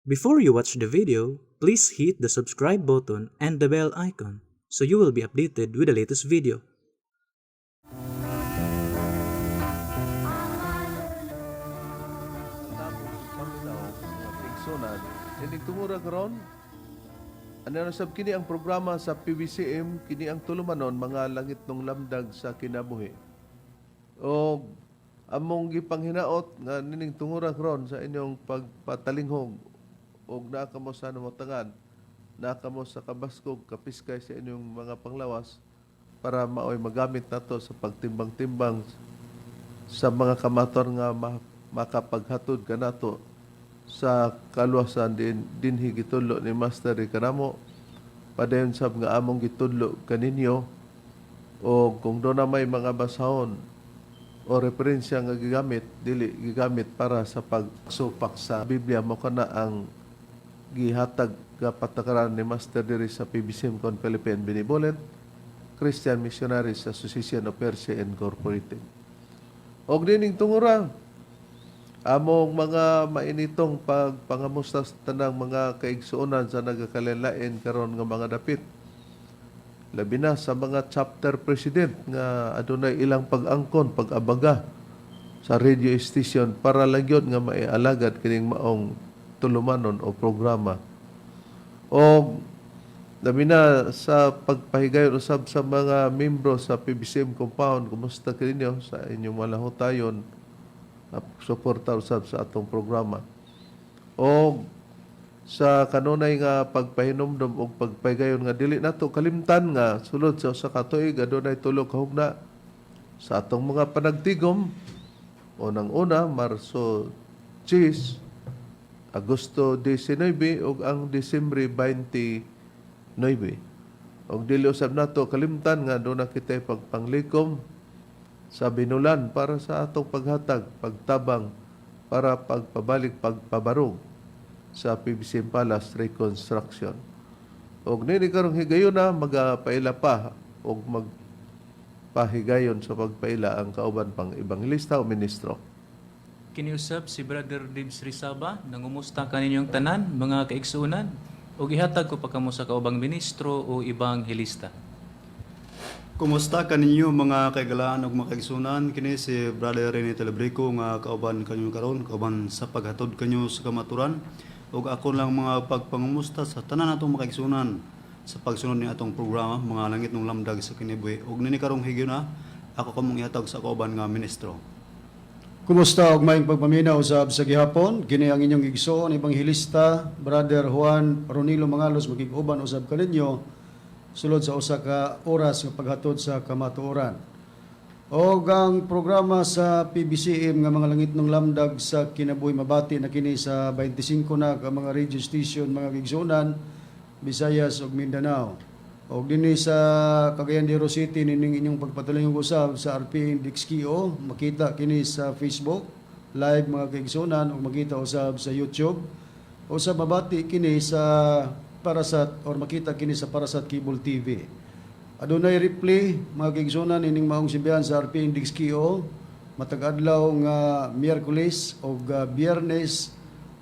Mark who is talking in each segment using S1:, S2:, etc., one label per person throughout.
S1: Before you watch the video, please hit the subscribe button and the bell icon so you will be updated with the latest video.
S2: Paminaw, mga kaigsunan, ining tungura karon, ano na sab kini ang programa sa PBCM, kini ang tulumanon, Mga Langitnong Lamdag sa Kinabuhi. O among gipanghinaot nga nining tungura karon sa inyong pagpatalinghog og naa kamo sa namotangan, naa kamo sa kabaskog, kapiskay sa inyong mga panglawas para maoy magamit nato sa pagtimbang-timbang sa mga kamaton nga makapaghatod kanato sa kaluwasan din dinhi gitudlo ni Master kanamo, padayon sab nga among gitudlo kaninyo. O kung doon na may mga basahon o referensya nga gigamit, dili gigamit para sa pagsupak sa Biblia. Mo kana ang gihatag nga patakaran ni Master diri sa PBCM con Philippine Benevolent Christian Missionaries Association of Persia Incorporated. Og nining tungura, among mga mainitong pagpangamusta sa tanang mga kaigsuonan sa nagakalain karon nga mga dapit. Labi na sa mga chapter president nga adunay ilang pag-angkon, pag-abaga sa radio station para lang yun nga maialagad kining maong tulumanon o programa. O labi na sa pagpahigayon usab sa mga membro sa PBCM compound, kumusta kaninyo sa inyong malahutayon, suporta usab sa atong programa. O sa kanunay nga pagpahinumdom og pagpahigayon nga dili nato kalimtan nga sulod sa usa ka tuig adunay tulo ka hugna sa atong mga panagtigom: unang-una, Marso 10, Agosto 19 ug ang Disyembre 29. Ug dili usab nato kalimtan nga aduna kitay pagpanglikom sa Binulan para sa atong paghatag, pagtabang para pagpabalik, pagpabarog sa PBC Palace reconstruction. Og nini karong higayuna, magapaila pa og magpahigayon sa pagpaila ang kauban pang ebanghelista o ministro.
S1: Kiniusab si Brother Dibs Rizaba, nangumusta kaninyong tanan, mga kaigsuonan, ug ihatag ko pa kamo sa kaubang ministro o ebanghelista.
S3: Kumusta kaninyo, mga kaigalaan ug mga kaigsunan? Kini si Brother Rene Telebrico nga kauban kanyo karon, kauban sa paghatod kanyo sa kamaturan, ug ako lang mga pagpangumusta sa tanan natong mga kaigsunan sa pagsunod ni atong programa, Mga Langitnong Lamdag sa Kinabuhi. Ug nini karong higayuna, ako kamong ihatag sa kauban nga ministro.
S4: Kumusta og maayong pagpaminaw usab sa gihapon. Kini ang inyong igsoon ebanghelista, Brother Juan Ronilo Mangalos, makig-uban usab kaninyo sulod sa usa ka oras nga paghatod sa kamatuoran. Og ang programa sa PBCM nga Mga Langitnong Lamdag sa Kinabuhi, mabati na kini sa 25 na ka mga radio station, mga kaigsuonan, Visayas ug Mindanao. Og dinhi sa Cagayan de Oro City, nining inyong pagpatuloy usab sa RP Dixkio, makita kini sa Facebook live, mga kaigsunan, ug makita usab sa YouTube. Usab mabati kini sa Parasat or makita kini sa Parasat Cable TV. Adunay replay, mga kaigsunan, ining maong sibihan sa RP Dixkio matag adlaw nga Miyerkules ug Biyernes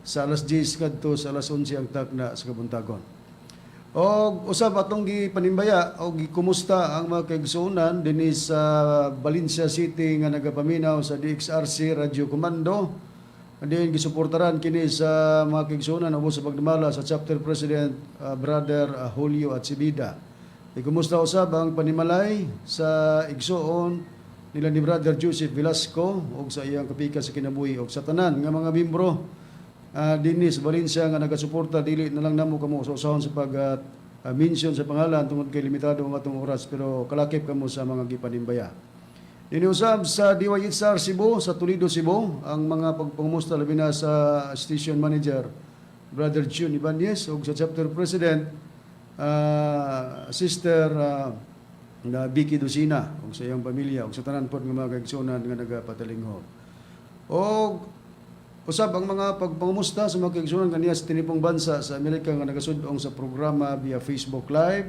S4: sa alas 10 ngadto sa alas 11 ang takna sa kabuntagon. Og usab atong gipanimbaya og gikumusta ang mga kaigsuonan dinhi sa Valencia City nga nagapaminaw sa DXRC Radio Comando. Diin gisuportaran kini sa mga kaigsuonan ubos sa pagdumala sa chapter president, Brother Julio Atsibida. Ikumusta usab ang panimalay sa igsuoon nila ni Brother Joseph Velasco ug sa iyang kapika sa kinabuhi ug sa tanan nga mga membro dinhi sa Valencia nga nagasuporta. Dili na lang namo kamo usahon sa pag mention sa pangalan tungod kay limitado ang atong oras, pero kalakip kamo sa mga gipanimbaya. Dinhi usab sa DYHR Cebu, sa Toledo, Cebu, ang mga pagpangumusta labi na sa station manager, Brother June Ibanez, ug sa chapter president, Sister na Vicky Dusina ug sa iyang pamilya ug sa tanan pod nga mga kaigsuonan nga nagapatalingho. Og usab ang mga pagpangumusta sa mga kaigsuonan kaniya sa tinipong bansa sa Amerika nga nagasud-ong sa programa via Facebook Live,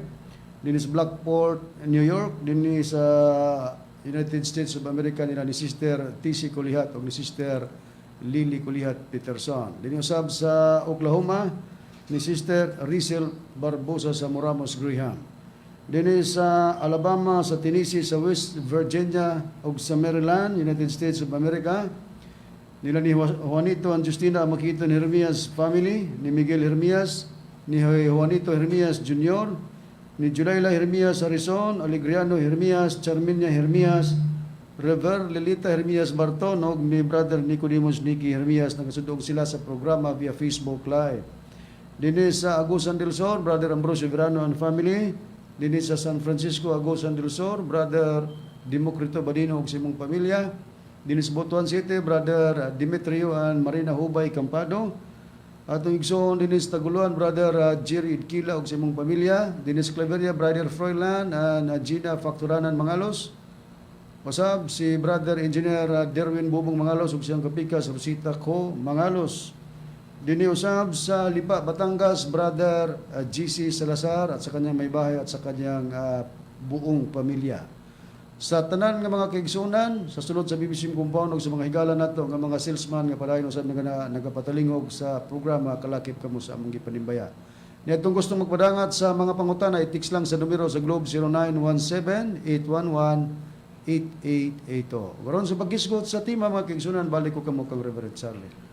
S4: dinhi sa Blackport, New York, dinhi sa United States of America nila ni Sister TC Kulihat ug ni Sister Lily Kulihat Peterson. Dinhi usab sa Oklahoma ni Sister Rizel Barbosa sa Moramos Graham. Dinhi sa Alabama, sa Tennessee, sa West Virginia ug sa Maryland, United States of America, nila ni Juanito and Justina Makito ni Hermias family, ni Miguel Hermias, ni Juanito Hermias Jr., ni Julayla Hermias Harrison, Alegriano Hermias, Charminia Hermias, Rever Lilita Hermias Barton, ug ni Brother Nicodemus Nicky Hermias. Nagasudog sila sa programa via Facebook Live. Dinhi sa Agusan del Sur, Brother Ambrosio Verano and family. Dinhi sa San Francisco, Agusan del Sur, Brother Democrito Badino ug sa imong pamilya. Dinhi sa Butuan City, Brother Demetrio and Marina Hubay Campado. Atong igsoon dinhi sa Taguluan, Brother Jerry Idkila ug sa imong pamilya. Dinhi sa Claveria, Brother Froilan and Gina Facturanan Mangalos. Wasab si Brother Engineer Derwin Bubong Mangalos ug siyang kapikas Rosita Co Mangalos. Dinhi usab sa Lipa, Batangas, Brother GC Salazar at sa kanyang may bahay at sa kanyang buong pamilya. Sa tanan nga mga kaigsunan, sa sulod sa BBC compound ug sa mga higala nato nga mga salesman nga padayon usab nga nagapatalingog sa programa, kalakip kamo sa among gipanimbaya. Niadtong gustong magpadangat sa mga pangutana, i-text lang sa numero sa Globe 0917 811 8882. Karon sa paghisgot sa tema, mga kaigsunan, balik ko kamo kang Reverend Charlie.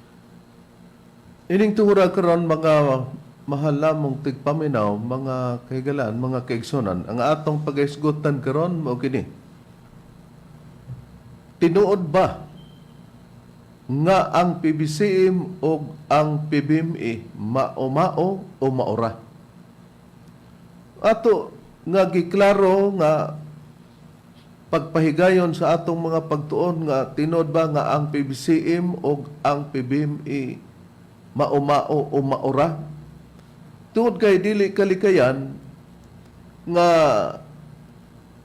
S2: Ining tuhura karon, mga mahal namong tigpaminaw, mga kahigalaan, mga kaigsunan, ang atong paghisgutan karon mao kini. Tinuod ba nga ang PBCM o ang PBMA mao-mao o maora? Ato nga giklaro nga pagpahigayon sa atong mga pagtuon nga tinuod ba nga ang PBCM o ang PBMA mao-mao o maora? Tungod kay dili kalikayan nga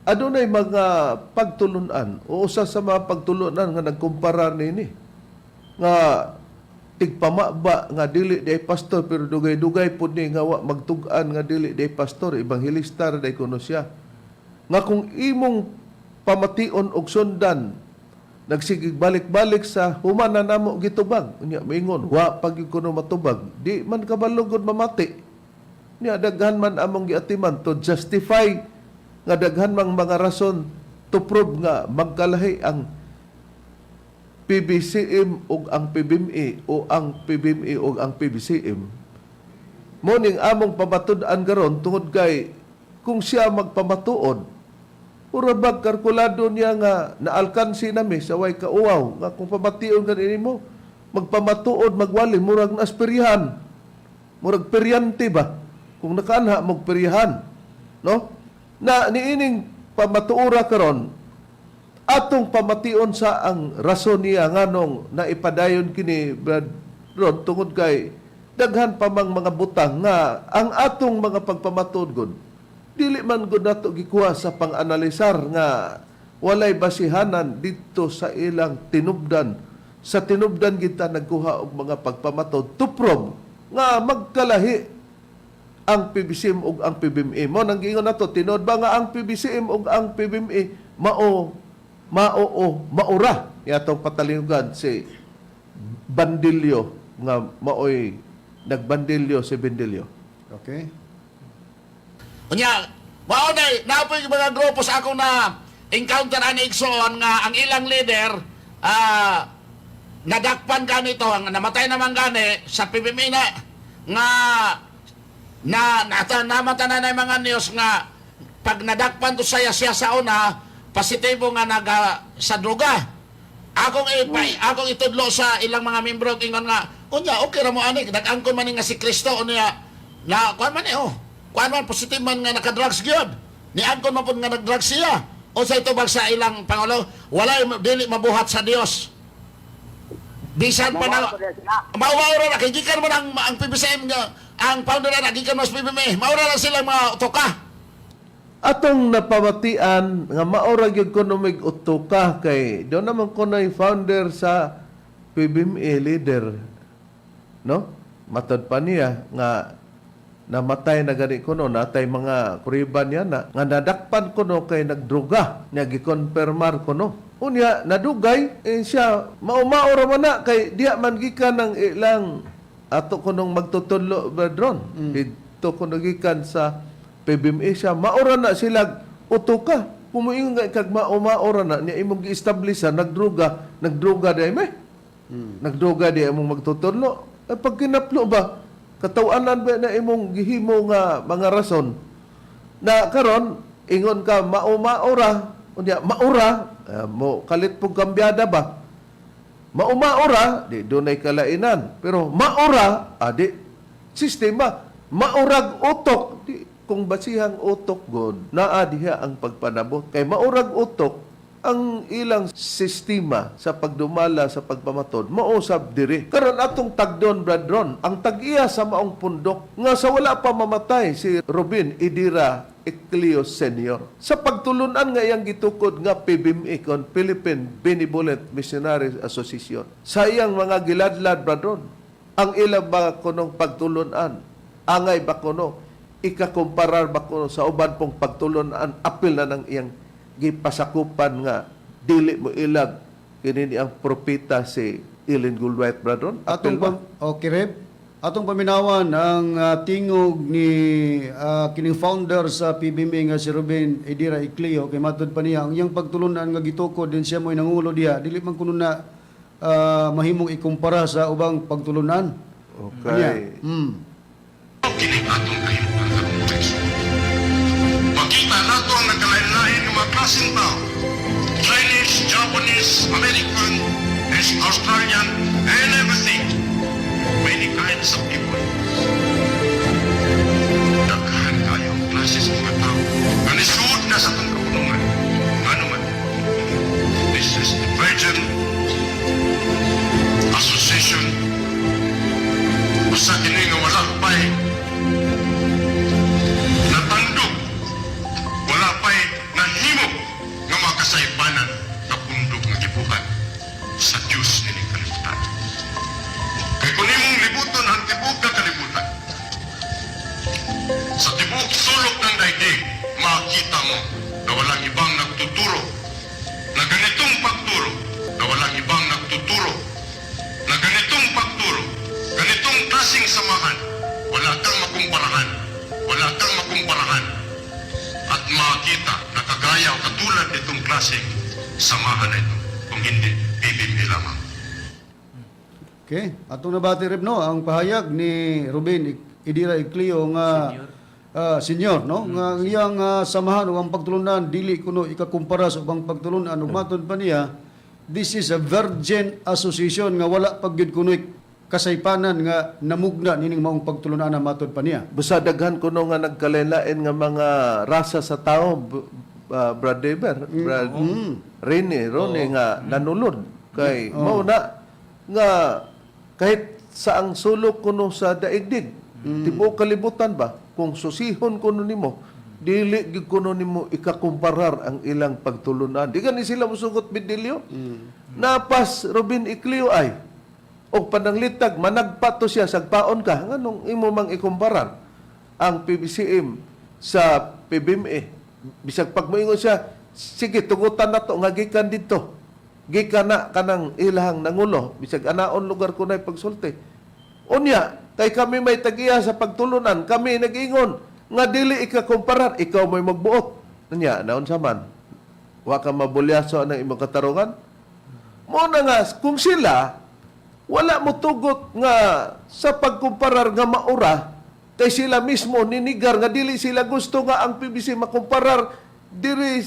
S2: adunay mga pagtulunan o usa sa mga pagtulunan nga nagkumpara nini nga tigpamaba nga dili diay pastor, pero dugay-dugay pud ni nga wa magtug-an nga dili diay pastor, ebanghelista ra diay kuno siya, nga kung imong pamation og sundan nagsigig balik-balik sa human na namo gitubag unya, maingon wa pag gyud kuno matubag, di man kabalo gud mamati niya. Daghan man among giatiman to justify nga daghan mang mga rason to prove nga magkalahi ang PBCM ug ang PBMA o ang PBMA ug ang PBCM. Mo ning among pamatud-an karon tungod kay kung siya magpamatuod, mura bag kalkulado niya nga naalkansi nami sa way kauwaw nga kung pamation ka nimo magpamatuod magwali, murag naasperyahan, murag peryante ba, kung nakaanha mog peryahan, no? Na niining pamatuora karon, atong pamation sa ang rason niya nganong naipadayon kini, Brad Ron, tungod kay daghan pa mang mga butang nga ang atong mga pagpamatuod gud dili man gud nato gikuha sa pang-analisar nga walay basihanan didto sa ilang tinubdan. Sa tinubdan kita nagkuha og mga pagpamatod to prove nga magkalahi ang PBCM ug ang PBMA. Mo nang giingon nato, tinuod ba nga ang PBCM ug ang PBMA mao mao o maura? Yatong patalingugan si Bandilyo nga maoy nagbandilyo si Bendilyo.
S4: Okay?
S5: Unya, mao na napoy mga grupo sa akong na encounter ani, igsoon, nga ang ilang leader nadakpan ganito, ang namatay naman gani sa PBMA na nga na nata namata na na mga news nga pag nadakpan to saya siya sa una positibo nga naga sa droga. Akong itudlo sa ilang mga membro, ingon nga unya okay ra mo ani, nag-angkon man ni nga si Kristo, unya na kuan man eh, oh, kuan man, positive man nga naka-drugs gyud ni, angkon man pud nga nag-drugs siya. O sa itubag sa ilang pangulo, wala dili mabuhat sa Dios bisan pa na mao ra kay gikan mo ang PBCM nga ang founder na gikan mo sa PBMA, mao ra lang silang mga utoka.
S2: Atong napamatian nga maora gyud kuno mig utoka kay do naman kuno'y founder sa PBMA leader, no? Matod pa niya nga Namatay na gani kuno, natay mga kuriban niya na nga nadakpan kuno kay nagdruga niya, gikonfirmar kuno. Unya nadugay eh, siya maumao ra man na kay diya man gikan ang ilang ato kunong magtutudlo, Bradron. Didto kuno gikan sa PBMA siya, maura na sila uto ka. Kung moingon nga kag maumao ra na niya, imong gi-establish sa nagdruga, nagdruga di may. Nagdruga di imong magtutudlo. Eh, pag kinaplo ba, katawanan ba na imong gihimo nga mga rason na karon ingon ka maumao ra, unya maura eh, mo kalit pug kambyada ba, maumaura di dunay kalainan, pero maura adi sistema maurag utok di, kung basihang utok god naa diha ang pagpanabot kay maurag utok ang ilang sistema sa pagdumala sa pagpamatod mausab diri karon. Atong tagdon, Bradron, ang tag-iya sa maong pundok nga sa wala pa mamatay si Robin Idira Ecleo Senior sa pagtulunan nga iyang gitukod nga PBMA kon Philippine Benevolent Missionary Association, sa iyang mga giladlad, Bradron, ang ilang mga kunong pagtulunan, angay ba kuno ikakumparar ba kuno sa uban pong pagtulunan, apil na ng iyang gipasakupan nga dili mo ilag kini ni ang propeta si Ellen Goldwhite, Bradron?
S4: Atong
S2: Apil ba?
S4: Okay, Reb. Atong paminawan ang tingog ni kining founder sa PBMA nga si Ruben Edira Icleo, kay matud pa niya ang iyang pagtulunan nga gitukod din siya mo'y nangulo diha, dili man kuno na mahimong ikumpara sa ubang pagtulunan.
S2: Okay.
S4: Anya?
S6: Kini atong kahimutan karong buhis. Makita nato ang nagkalain-lain ng mga klaseng tao. Chinese, Japanese, American, Australian, and everything. Many kinds of people. Daghan kayo ang klase sa mga tao. Nga nisuod na sa atong kapunungan. Ano man? This is the Virgin Association. Usa kini nga wala pa'y natandog, wala pa'y nahimo nga makasaypanan nga pundok nga gibuhat sa Diyos nining kalibutan. Kay kung imong libuton ang tibuok nga kalibutan, sa tibuok sulok ng daigdig, makita mo na walang ibang nagtuturo na ganitong pagturo, na walang ibang nagtuturo na ganitong pagturo, ganitong klaseng samahan, wala kang makumparahan, wala kang makumparahan at makita na kagaya o katulad nitong klaseng samahan na ito, kung hindi PBMA lamang.
S4: Okay. Atong nabati, Reb, no, ang pahayag ni Ruben Idira Icleo nga
S1: Senior.
S4: Senior, no, nga ang iyang samahan o ang pagtulunan dili kuno ikakumpara sa ubang pagtulunan, ug matud pa niya this is a virgin association nga wala pa gyud kuno kasaypanan nga namugna nining maong pagtulunan na matud pa niya.
S2: Busa daghan kuno nga nagkalain nga mga rasa sa tao, Brad Deber, Brad Rene, Rone nga nanulod kay mao na nga kahit saang sulok kuno sa daigdig, tibuok kalibutan ba, kung susihon kuno nimo, dili gyud kuno nimo ikakumparar ang ilang pagtulunan. Di gani sila mosugot bidilyo. Napas Robin Icleo ay og pananglitag managpa to siya sagpaon ka, nganong imo mang ikumparar ang PBCM sa PBMA? Bisag pag moingon siya, sige, tugutan na to nga gikan didto, gikan na kanang ilahang nangulo, bisag anaon lugar ko na pagsulti. Unya kay kami may tagiya sa pagtulunan, kami nag-ingon nga dili ikakumparar, ikaw may magbuot. Unya naon sa man, wa ka mabulyaso ang imong katarungan mo na nga kung sila wala mo tugot nga sa pagkumparar nga maura, kay sila mismo ninigar nga dili sila gusto nga ang PBC makumparar diri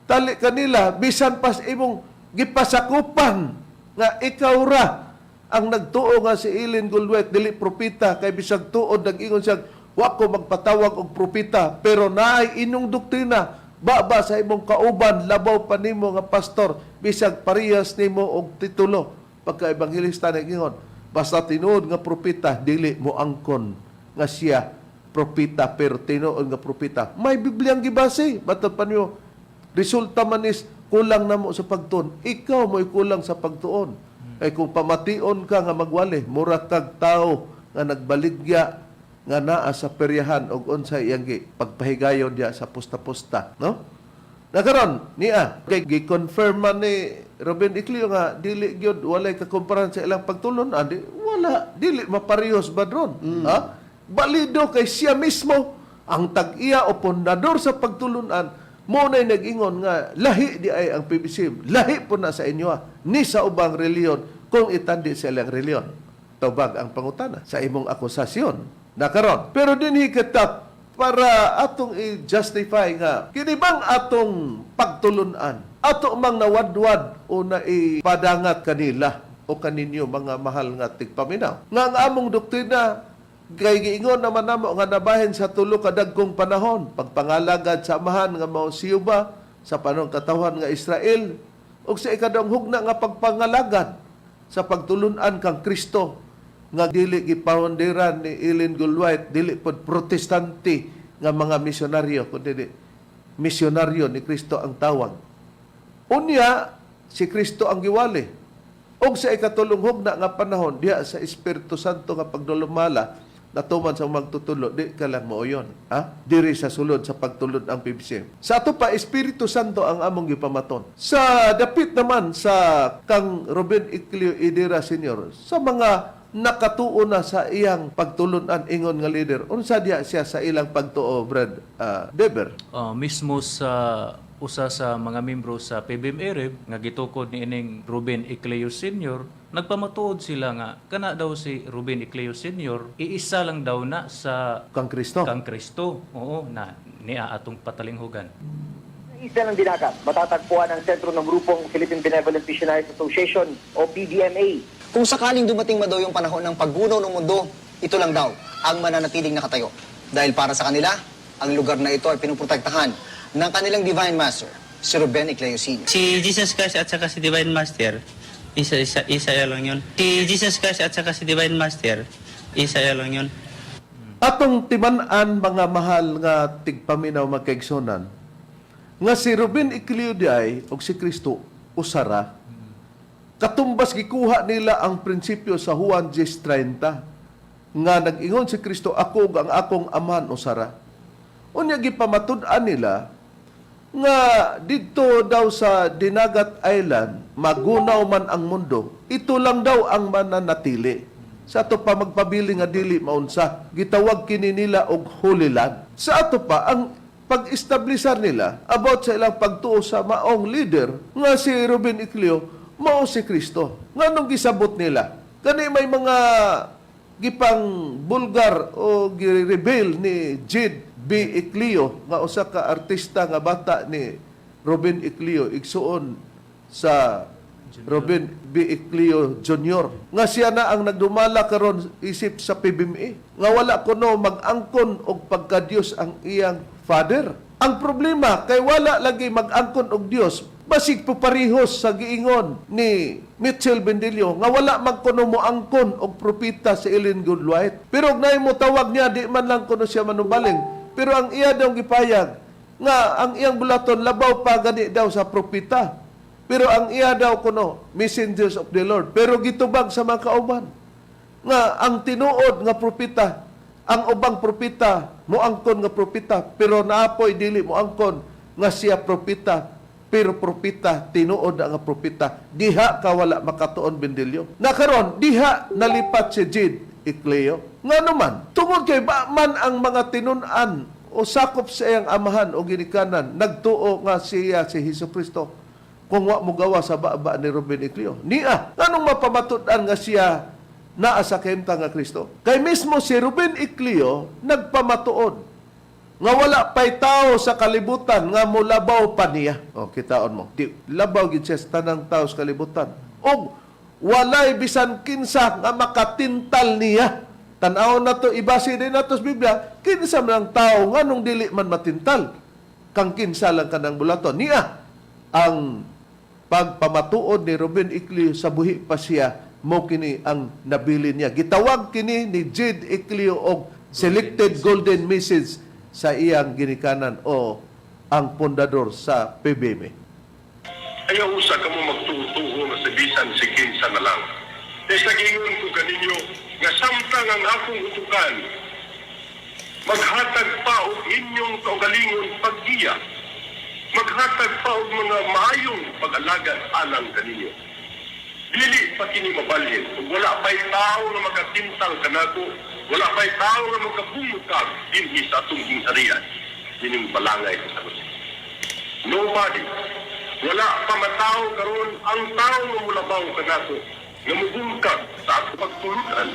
S2: tali kanila, bisan pas imong gipasakupan nga ikaw ra ang nagtuo nga si Ellen Goldwhite dili propeta, kay bisag tuod nag-ingon siya, wa ko magpatawag og propeta, pero naay inyong doktrina ba ba sa imong kauban, labaw pa nimo nga pastor, bisag parehas nimo og titulo pagka ebanghelista. Nag-ingon basta tinuod nga propeta dili mo angkon nga siya propeta, pero tinuod nga propeta may Bibliang gibase matod pa niyo. Resulta man is kulang na mo sa pagtuon. Ikaw mo'y kulang sa pagtuon. Ay kung pamation ka nga magwali, mura kag tao nga nagbaligya. nga naa sa peryahan og unsay iyang gi pagpahigayon diya sa pusta-pusta, no? Na karon niya kay gi-confirm man ni Ruben Ecleo nga dili gyud, walay kakumparan sa ilang pagtulon-an, di, wala, dili maparehos ba dron, ha? Balido kay siya mismo ang tag-iya o pundador sa pagtulunan mo na'y nag-ingon nga lahi di ay ang PBC, lahi po na sa inyo ah, ni sa ubang reliyon kung itandi sa ilang reliyon. Tubag ang pangutana sa imong akusasyon na karon. Pero dinhi kita para atong i-justify nga kini bang atong pagtulunan ato mang nawadwad o naipadangat kanila o kaninyo, mga mahal nga tigpaminaw, nga ang among doktrina kay giingon naman namo nga nabahin sa tulo ka dagkong panahon: pagpangalagad sa amahan nga mao si Yuba sa panahon katawhan nga Israel, ug sa ikaduhang hugna nga pagpangalagad sa pagtulunan kang Kristo nga dili gipaundiran ni Ellen G. White, dili pod protestante nga mga misyonaryo, kundi misyonaryo ni Kristo ang tawag. Unya si Kristo ang giwali. Ug sa ikatulong hugna nga panahon diha sa Espiritu Santo nga pagdulumala natuman sa magtutulo, di ka lang mooyon, ha? Diri sa sulod sa pagtulod ang PBCM. Sa ato pa, Espiritu Santo ang among gipamaton. Sa dapit naman sa kang Ruben Ecleo Edera Senior, sa mga nakatuo na sa iyang pagtulunan ingon nga leader, unsa diha siya sa ilang pagtuo, Brad Deber?
S1: Mismo sa usa sa mga membro sa PBM Arab nga gitukod ni ining Ruben Ecleo Sr., nagpamatuod sila nga kana daw si Ruben Ecleo Sr., iisa lang daw na sa
S2: kang Kristo.
S1: Kang Kristo. Oo, na niya atong patalinghugan.
S7: Sa isla ng Dinagat, matatagpuan ang sentro ng grupong Philippine Benevolent Missionaries Association o PBMA.
S8: Kung sakaling dumating ma daw yung panahon ng paggunaw ng mundo, ito lang daw ang mananatiling nakatayo. Dahil para sa kanila, ang lugar na ito ay pinuprotektahan ng kanilang Divine Master, si Ruben Ecleo Sr.
S9: Si Jesus Christ at saka si Divine Master, isa isa isa lang yun. Si Jesus Christ at saka si Divine Master, isa lang yun.
S2: Atong timan-an, mga mahal nga tigpaminaw, magkaigsonan, nga si Ruben Ecleo diay og si Kristo usara. Katumbas gikuha nila ang prinsipyo sa Juan 10:30 nga nag-ingon si Kristo, "Ako ug ang akong amahan usara." Unya gipamatud-an nila nga didto daw sa Dinagat Island, magunaw man ang mundo, ito lang daw ang mananatili. Sa ato pa magpabili nga dili maunsa. Gitawag kini nila og Holy Land. Sa ato pa ang pag-establisar nila about sa ilang pagtuo sa maong leader nga si Ruben Ecleo mao si Kristo. Nganong gisabot nila? Kani may mga gipang bulgar o gi-reveal ni Jade B. Ecleo nga usa ka artista nga bata ni Ruben Ecleo, igsuon sa Ruben B. Ecleo Jr. nga siya na ang nagdumala karon isip sa PBMA, nga wala kuno mag-angkon og pagka-Dios ang iyang father. Ang problema kay wala lagi mag-angkon og Dios, basig puparihos sa giingon ni Mitchell Bendillo nga wala man kuno moangkon og propeta si Ellen G. White. Pero og naay mo tawag niya, di man lang kuno siya manubaling. Pero ang iya daw gipayag nga ang iyang bulaton labaw pa gani daw sa propeta. Pero ang iya daw kuno messengers of the Lord. Pero gitubag sa mga kauban nga ang tinuod nga propeta, ang ubang propeta moangkon nga propeta, pero naapoy dili moangkon nga siya propeta, pero propeta tinuod na nga propeta. Diha ka wala makatuon, Bendilyo. Na karon diha nalipat si Jade Ecleo. Ngano man? Tungod kay ba man ang mga tinun-an o sakop sa iyang amahan o ginikanan nagtuo nga siya si Hesus Kristo kung wa mo gawa sa baba ni Ruben Ecleo. Nia, nganong mapamatud-an nga siya naa sa kahimtang nga Kristo? Kay mismo si Ruben Ecleo nagpamatuod nga wala pa'y tao sa kalibutan nga mulabaw pa niya. O, kitaon mo. Di, labaw gid siya sa tanang tao sa kalibutan. Og walay bisan kinsa nga makatintal niya. Tan-awon na to, ibase din nato sa Biblia, kinsa man ang tao nganong dili man matintal kang kinsa lang kanang bulaton. Niya, ang pagpamatuod ni Ruben Ecleo sa buhi pa siya mo kini ang nabili niya. Gitawag kini ni Jade Ecleo og selected golden message sa iyang ginikanan o ang pundador sa PBM.
S6: Ayaw usa kamo magtuo nga sa bisan si kinsa na lang. Kay sa gingon ko kaninyo nga samtang ang akong utukan Maghatag pa og inyong kaugalingon paggiya. Maghatag pa og mga maayong pag-alagad alang kaninyo. Dili pa kini mabalhin ug wala pa'y tao nga makatintal kanato, wala pa'y tao nga makabungkag dinhi sa atong gingharian dining balangay sa San. Nobody. Wala pa matao karon ang tao nga mulabaw kanato, nga mubungkag sa atong pagtulunan.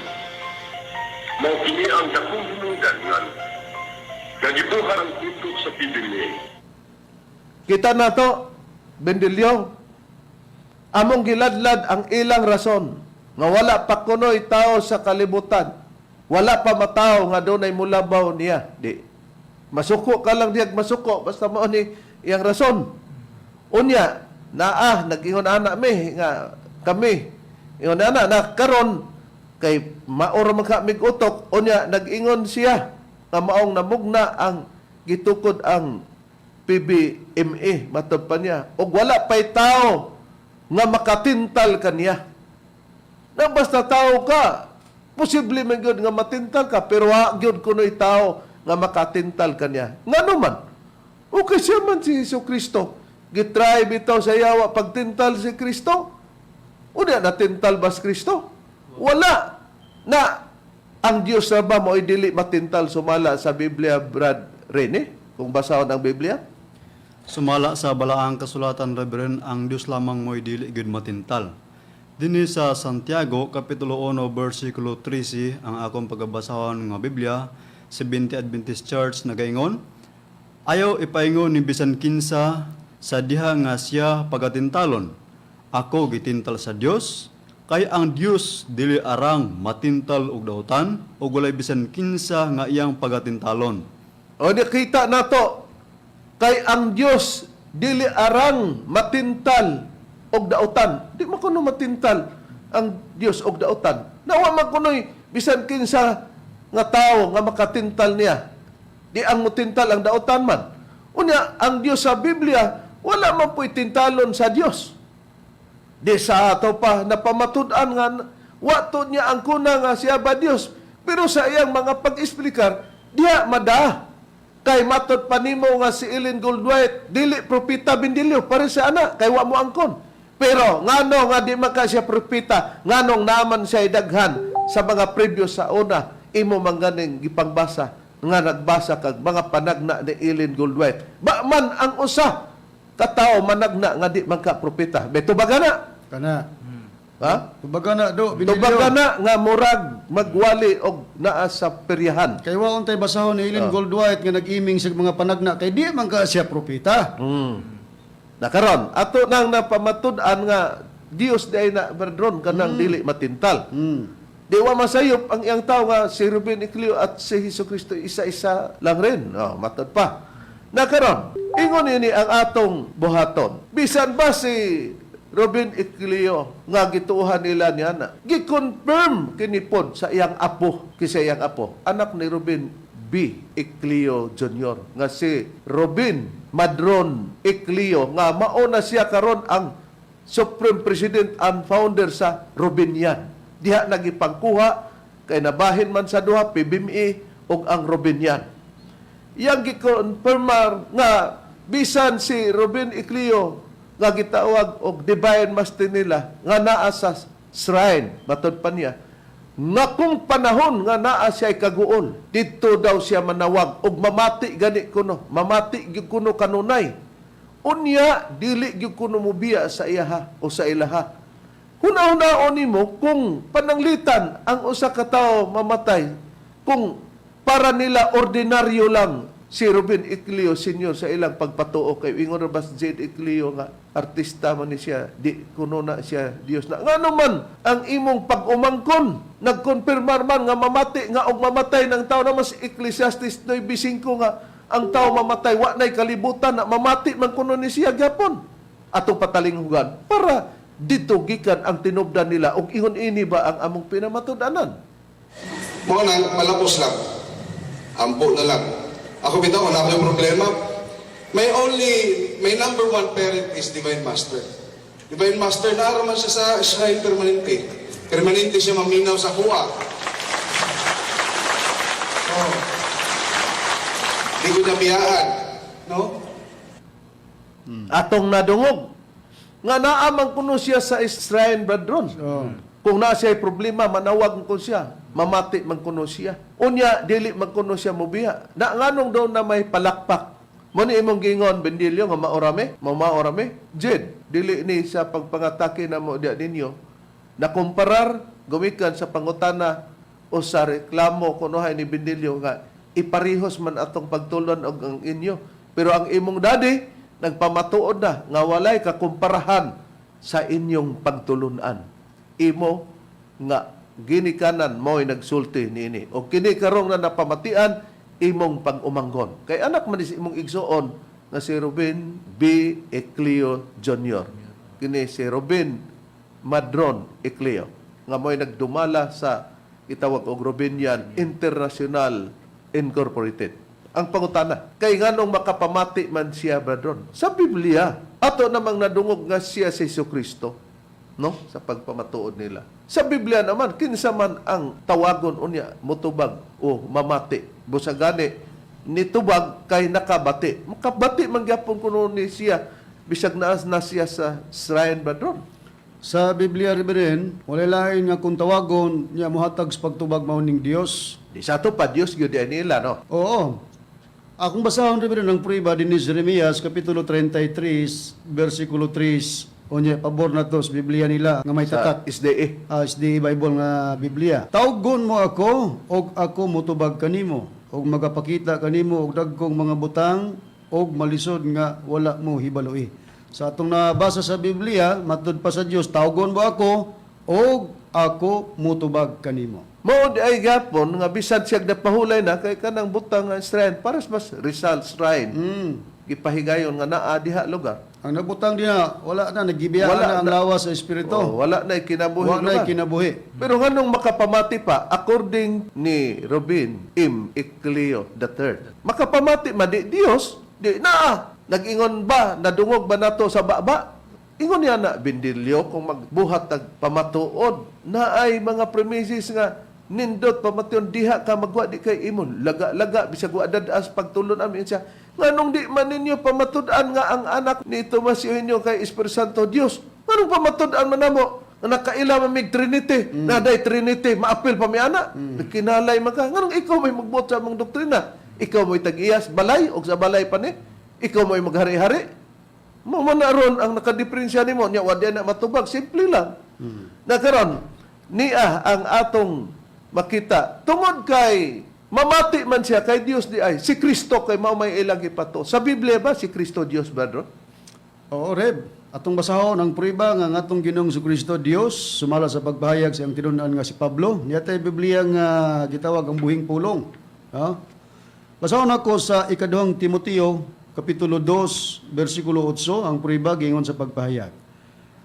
S6: Mao kini ang dakong hinungdan nga nga ang tindog sa PBMA.
S2: Kita na to, Bendilyo, among giladlad ang ilang rason nga wala pa kuno'y tao sa kalibutan. Wala pa matao nga dunay mulabaw niya. Di. Masuko ka lang diyag masuko basta mao ni iyang rason. Unya, naa nag-ingon ana mi nga kami ingon ana na karon kay maor man ka mig utok. Unya nag-ingon siya nga maong namugna ang gitukod ang PBMA, matod pa niya, og wala pay tao nga makatintal kaniya. Na basta tao ka, posible man gyud nga matintal ka, pero wa gyud kuno'y tao nga makatintal kaniya. Ngano man? Okay siya man si Hesus Kristo. Gitry bitaw sa yawa pagtintal si Kristo. Unya natintal ba si Kristo? Wala. Na ang Dios na ba mo'y dili matintal sumala sa Biblia, Brad Rene? Kung basahon ang Biblia?
S3: Sumala sa balaang kasulatan, Reverend, ang Dios lamang mo'y dili gyud matintal. Dinhi sa Santiago, Kapitulo 1, versikulo 13, ang akong pagabasahon nga Biblia, Seventh Adventist Church nagaingon, "Ayaw ipaingon ni bisan kinsa sa diha nga siya pagatintalon, 'Ako gitintal sa Dios,' kay ang Dios dili arang matintal og dautan ug walay bisan kinsa nga iyang pagatintalon."
S2: O di kita nato kay ang Dios dili arang matintal og dautan. Di man kuno matintal ang Dios og dautan. Nawa man kuno'y bisan kinsa nga tawo nga makatintal niya. Di ang mutintal ang dautan man. Unya ang Dios sa Biblia wala man po'y tintalon sa Dios. Di sa ato pa napamatud-an nga wato niya ang kuna nga siya ba Dios. Pero sa iyang mga pag-explicar, diha mada. Kay matod pa nimo nga si Ellen Goldwhite, dili propeta, Bendilio, pare sa ana, kay wa mo angkon. Pero ngano nga di man ka siya propeta, nganong naman siya daghan sa mga previous sa una, imo man ganing gipangbasa nga nagbasa kag mga panagna ni Ellen Goldwhite. Ba man ang usa katao managna nga di man ka propeta. Beto ba gana?
S4: Kana.
S2: Ha?
S4: Tubaga na do, Benilio.
S2: Tubaga na nga murag magwali og naa sa peryahan.
S4: Kay wa untay basahon ni Ellen Goldwhite nga nag-iming sa mga panagna kay di man ka siya propeta.
S2: Na karon ato nang napamatud-an nga Dios di ay na berdron kanang dili matintal. Di wa masayop ang iyang tao nga si Ruben Icleo at si Hesus Kristo isa-isa lang rin. Oh, matod pa. Na karon, ingon ini ang atong buhaton. Bisan ba si Ruben Icleo nga gituohan nila niya na gi-confirm kini pod sa iyang apo, kisa iyang apo, anak ni Ruben B. Ecleo Jr. nga si Robin Madron Ecleo nga mauna siya karon ang Supreme President and founder sa Robinian. Diha nagipangkuha kay nabahin man sa duha PBMA ug ang Robinian. Iyang gikonfirmar nga bisan si Robin Ecleo nga gitawag og Divine Master nila nga naa sa shrine, matod pa niya nga kung panahon nga naa siya kaguol, didto daw siya manawag og mamati gani kuno, mamati gyud kuno kanunay. Unya dili gyud kuno mobiya sa iyaha o sa ilaha. Huna-hunaon nimo kung pananglitan ang usa ka tawo mamatay, kung para nila ordinaryo lang si Ruben Ecleo Sr. sa ilang pagpatuo, kay ingon ra ba si Jade Ecleo nga artista man ni siya, di kuno na siya Dios na. Ngano man ang imong pag-umangkon, nagkonfirmar man nga mamati nga og mamatay ng tao na mas Ecclesiastes 9:5 nga ang tao mamatay wa nay kalibutan na mamati man kuno ni siya gyapon atong patalinghugan para dito gikan ang tinubdan nila og ingon ini ba ang among pinamatud-anan.
S10: Mo nang malapos lang. Ampo na lang. Ako bitaw, wala akong problema. My number one parent is Divine Master. Divine Master, naaraman siya sa shrine permanente. Permanente siya maminaw sa kuha. Oh. Di ko nabiyaan. No?
S2: Atong nadungog nga naa man kuno siya sa Israel, brethren.
S4: Oh.
S2: Kung naa siya problema, manawag ko siya, mamati man kuno siya. Unya dili man kuno siya mobiya. Na nganong daw na may palakpak? Mo ni imong giingon, Bendilyo, nga maorame, mamaorame. Jed, dili ni sa pagpangatake na mo diya ninyo nakumparar gumikan sa pangutana o sa reklamo kunuhay ni Bendilyo nga iparihos man atong pagtulon og ang inyo. Pero ang imong daddy nagpamatuod na nga walay kakumparahan sa inyong pagtulunan. Imo nga ginikanan mo'y nagsulti niini. O kini karong na napamatian imong pag-umanggon. Kay anak man ni si imong igsuon nga si Ruben B. Ecleo Jr. Kini si Ruben Madron Ecleo nga mo'y nagdumala sa itawag og Rubinian International Incorporated. Ang pangutana, kay nganong makapamati man siya, brethren? Sa Biblia, ato namang nadungog nga siya si Jesu Kristo, no? Sa pagpamatuod nila. Sa Biblia naman, kinsa man ang tawagon unya mutubag o mamati. Busa gani nitubag kay nakabati. Makabati man gyapon kuno ni siya bisag naas na siya sa shrine, brethren.
S4: Sa Biblia, Reverend, walay lain nga kung tawagon niya mohatag sa pagtubag mao ning Dios.
S2: Di sa ato pa Dios gyud diay nila, no?
S4: Oo. Akong basahon, Reverend, ang prueba din ni Jeremias kapitulo 33 versikulo 3. Unya pabor na to sa Biblia nila nga may
S2: Sa
S4: tatak.
S2: SDE.
S4: SDA Bible nga Biblia. Tawgon mo ako og ako motubag kanimo og magapakita kanimo og dagkong mga butang og malisod nga wala mo hibaloi. Sa atong nabasa sa Biblia, matud pa sa Dios, tawgon mo ako og ako motubag kanimo.
S2: Mao di ay gapon nga bisan siya napahulay na kay kanang butang nga shrine paras mas Rizal Shrine. Gipahigayon nga naa diha lugar.
S4: Ang nabutang diha, wala na nagibiyaan
S2: Wala
S4: na ang
S2: na.
S4: lawas sa espiritu.
S2: Oh, wala na kinabuhi
S4: Wala na
S2: lugar.
S4: kinabuhi.
S2: Pero nganong makapamati pa, according ni Robin M. Ecleo III, makapamati man di Dios, di naa. Nag-ingon ba, nadungog ba nato sa baba? Ingon niya na, Bindilyo, kung magbuhat tag pamatuod, na ay mga premises nga nindot pamation diha ka magwa di kay imon laga-laga bisag wa dadas pagtulon amin siya nganong di man ninyo pamatud-an nga ang anak ni Tomas Eugenio kay Espiritu Santo Dios? Nganong pamatud-an man namo nga nakaila man mig Trinity, na day Trinity maapil pa mi ana? Kinalay man ka. Nganong ikaw may magbuot sa among doktrina? Ikaw mo'y tag-iyas balay og sa balay pa ni ikaw mo'y maghari-hari mo man na ron ang nakadiferensya nimo nya wa di na matubag, simple lang. Na karon niya ang atong makita tungod kay mamati man siya kay Dios di ay si Kristo kay mao may ilang ipato sa Biblia ba si Kristo Dios ba, bro?
S4: Oo, Reb. Atong basahon ang prueba nga ang atong Ginoong Kristo Dios sumala sa pagpahayag sa iyang tinun-an nga si Pablo. Niya tay Biblia nga gitawag ang buhing pulong. Ha? Basahon ako sa ikaduhang Timoteo kapitulo 2 bersikulo 8 ang prueba giingon sa pagpahayag.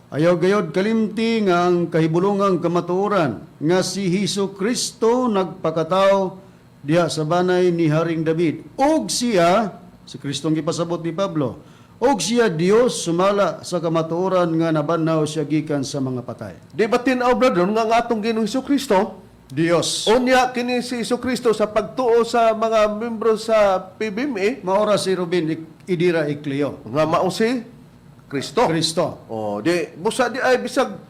S4: Ayaw gayod kalimti nga ang kahibulungang kamatuoran nga si Hesus Kristo nagpakatao diha sa banay ni Haring David. Og siya, si Kristong gipasabot ni Pablo, og siya Dios sumala sa kamatuoran nga nabanhaw siya gikan sa mga patay.
S2: Di ba tin-aw, brother, nga ang atong Ginoong Hesus Kristo
S4: Dios.
S2: unya kini si Hesus Kristo sa pagtuo sa mga membro sa PBMA
S4: Maora si Ruben Idira Icleo.
S2: nga mao si Kristo.
S4: Kristo.
S2: Oh, di busa di ay bisag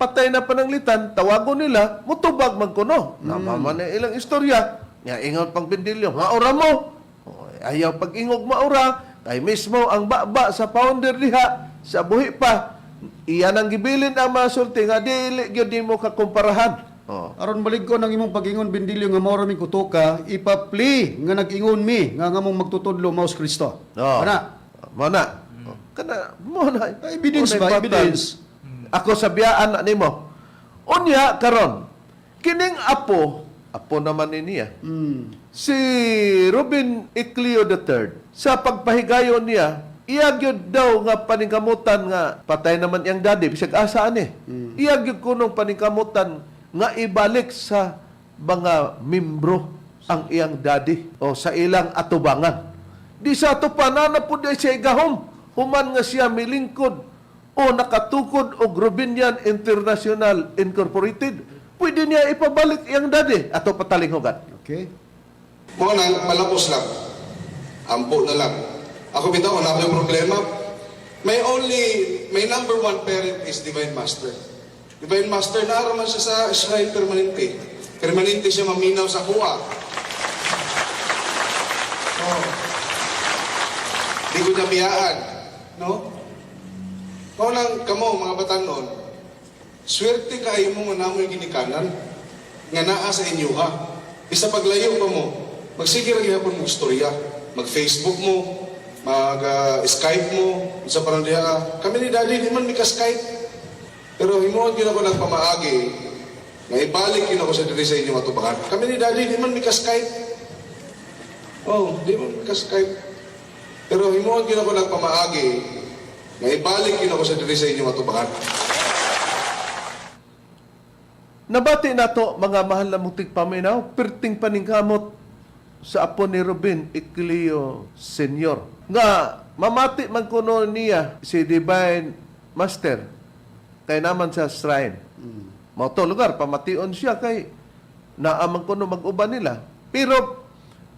S2: patay na pananglitan, tawagon nila, mutubag man kuno. Namama na ilang istorya. Nga ingon pang bindilyo, maura mo. Oh, ayaw pag-ingog maura, kay mismo ang baba sa founder diha sa buhi pa. Iyan ang gibilin ang mga sulti nga dili gyud nimo kakumparahan. Oh.
S4: Aron balik ko ng imong pag-ingon Bindilyo nga maora mi kutoka, ipapli nga nag-ingon mi nga ngamong magtutudlo mao si Kristo.
S2: Oh.
S4: Ana.
S2: Mo na. Oh. Kana mo na.
S4: Evidence
S2: Mo na
S4: ba?
S2: ipatan.
S4: Evidence.
S2: Ako sa biyaan na nimo. Unya karon kining apo, apo naman ni niya. Si Ruben Ecleo III sa pagpahigayon niya, iya gyud daw nga paningkamutan nga patay naman iyang daddy bisag asa ani. Iya gyud kunong paningkamutan nga ibalik sa mga membro ang iyang daddy o sa ilang atubangan. Di sa ato pa na po di siya igahom. Human nga siya milingkod o nakatukod og Rubinian International Incorporated. Pwede niya ipabalik iyang daddy. Ato patalinghugan.
S4: Okay.
S10: Mo nang malapos lang. Ampo na lang. Ako bitaw, wala akong problema. My number one parent is Divine Master. Divine Master, naa ra man siya sa shrine permanente. Permanente siya maminaw sa kuha. Oh. Di ko niya biyaan. No? Mao nang kamo, mga batanon, swerte kaayo mo nga namoy ginikanan nga naa sa inyo ha. Isa paglayo pa mo, magsige ra gihapon mo istorya, mag-Facebook mo, mag-Skype mo, sa parang diha ka. Kami ni Daddy, di man mi ka-Skype. Pero himuon gyud ako nagpamaagi nga ibalik gyud ako sa diri sa inyo matubangan. Kami ni Daddy, di man mi ka-Skype. Oh, di man mi ka-Skype. Pero himuon gyud ako nagpamaagi nga ibalik gyud ako sa diri sa inyo matubangan.
S2: Nabati nato, mga mahal na mong tigpaminaw, perting paningkamot sa apo ni Ruben Ecleo Senior. Nga mamati man kuno niya si Divine Master kay naman sa shrine. Mao to lugar pamation siya kay naa man kuno mag-uban nila. Pero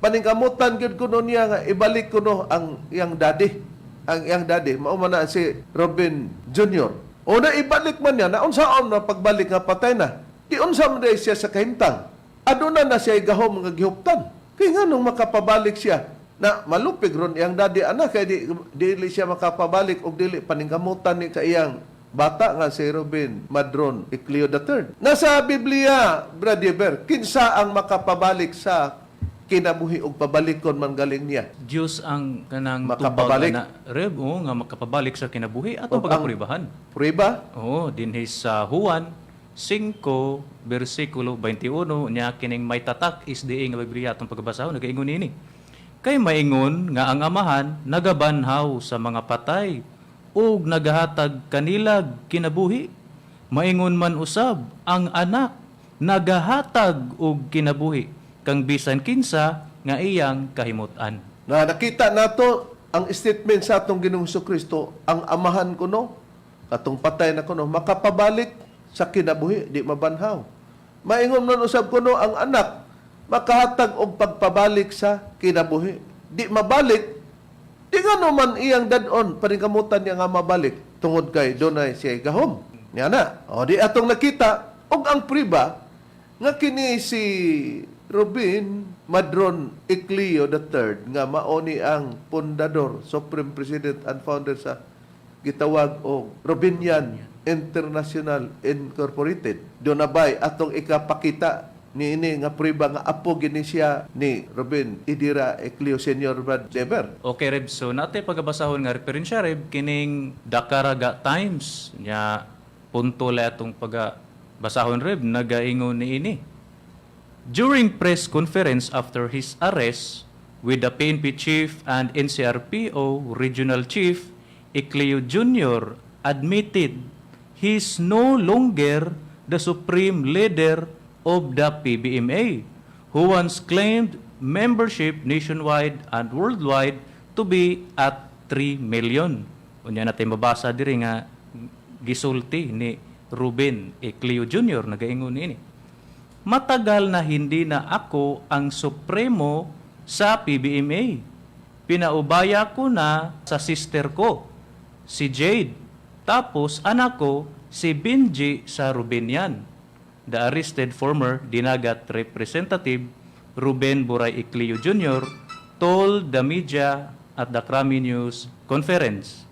S2: paningkamutan gyud kuno niya nga ibalik kuno ang iyang daddy. Ang iyang daddy mao man na si Robin Jr. O na ibalik man niya na unsaon na pagbalik nga patay na. Di unsa man diay siya sa kahimtang. Aduna na siya gahom nga gihuptan. Kay nganong makapabalik siya na malupig ron iyang daddy anak kay di, dili siya makapabalik og dili paningkamutan ni sa iyang bata nga si Ruben Madron Ecleo III. Nasa Biblia, Brother Ber, kinsa ang makapabalik sa kinabuhi og pabalikon man galing niya?
S1: Diyos ang kanang
S2: Makapabalik.
S1: tubag na Reb, oo, nga makapabalik sa kinabuhi atong
S2: Og ang
S1: pagapuribahan.
S2: Prueba?
S1: Oo, dinhi sa Juan 5 bersikulo 21 nya kining may tatak is diin nga Biblia atong pagbasahon nagaingon niini. Kay maingon nga ang amahan nagabanhaw sa mga patay ug nagahatag kanilag kinabuhi. Maingon man usab ang anak nagahatag og kinabuhi kang bisan kinsa nga iyang kahimut-an.
S2: Na nakita nato ang statement sa atong Ginoong Kristo, ang amahan kuno katong patay na kuno makapabalik sa kinabuhi, di mabanhaw. Maingon man usab kuno ang anak makahatag og pagpabalik sa kinabuhi, di mabalik. Di nga man iyang dadon paningkamutan niya nga mabalik tungod kay dunay siya gahom. Niya na. O di atong nakita og ang priba nga kini si Robin Madron Ecleo III nga mao ni ang pundador, Supreme President and founder sa gitawag og Robinian International Incorporated. Doon na bay atong ikapakita niini nga priba nga apo gini siya ni Ruben Idira Ecleo Senior, Brad Jeber.
S1: Okay, Reb. So, natay pagabasahon nga referensya, Reb, kining Dakaraga Times. Nya, punto la atong pagabasahon, Reb, nagaingon ni ini. During press conference after his arrest with the PNP chief and NCRPO regional chief, Ecleo Jr. admitted he's no longer the supreme leader of the PBMA, who once claimed membership nationwide and worldwide to be at 3 million. Unya natin mabasa diri nga gisulti ni Ruben Ecleo Jr. nagaingon niini. "Matagal na hindi na ako ang supremo sa PBMA. Pinaubaya ko na sa sister ko, si Jade. Tapos anak ko, si Benji sa Rubenian." The arrested former Dinagat Representative Ruben Buray Ecleo Jr. told the media at the Krami News Conference.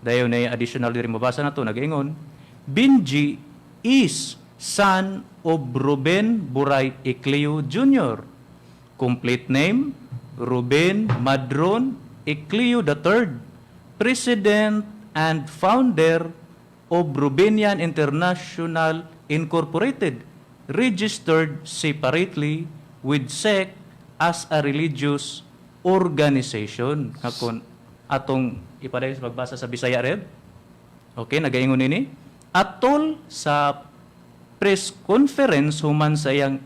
S1: Dayon na additional diri mabasa na to nagaingon, Benji is son of Ruben Buray Ecleo Jr. Complete name, Ruben Madron Ecleo III, President and founder of Rubenian International Incorporated, registered separately with SEC as a religious organization. Nga kon atong ipadayon sa pagbasa sa Bisaya, Reb. Okay, nagaingon ini. Atol sa press conference human sa iyang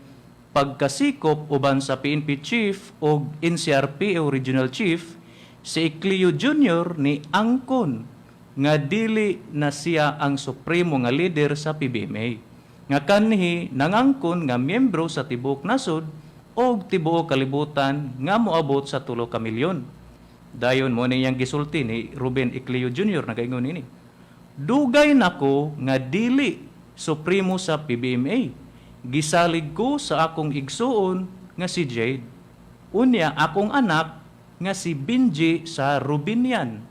S1: pagkasikop uban sa PNP chief o NCRP o regional chief, si Ecleo Jr. ni angkon nga dili na siya ang supremo nga leader sa PBMA nga kanhi nangangkon nga miyembro sa tibuok nasod og tibuok kalibutan nga moabot sa 3 ka milyon. Dayon mo niyang gisulti ni Ruben Ecleo Jr. nagaingon ini. Dugay nako nga dili supremo sa PBMA. Gisalig ko sa akong igsuon nga si Jade. Unya akong anak nga si Benji sa Rubinian.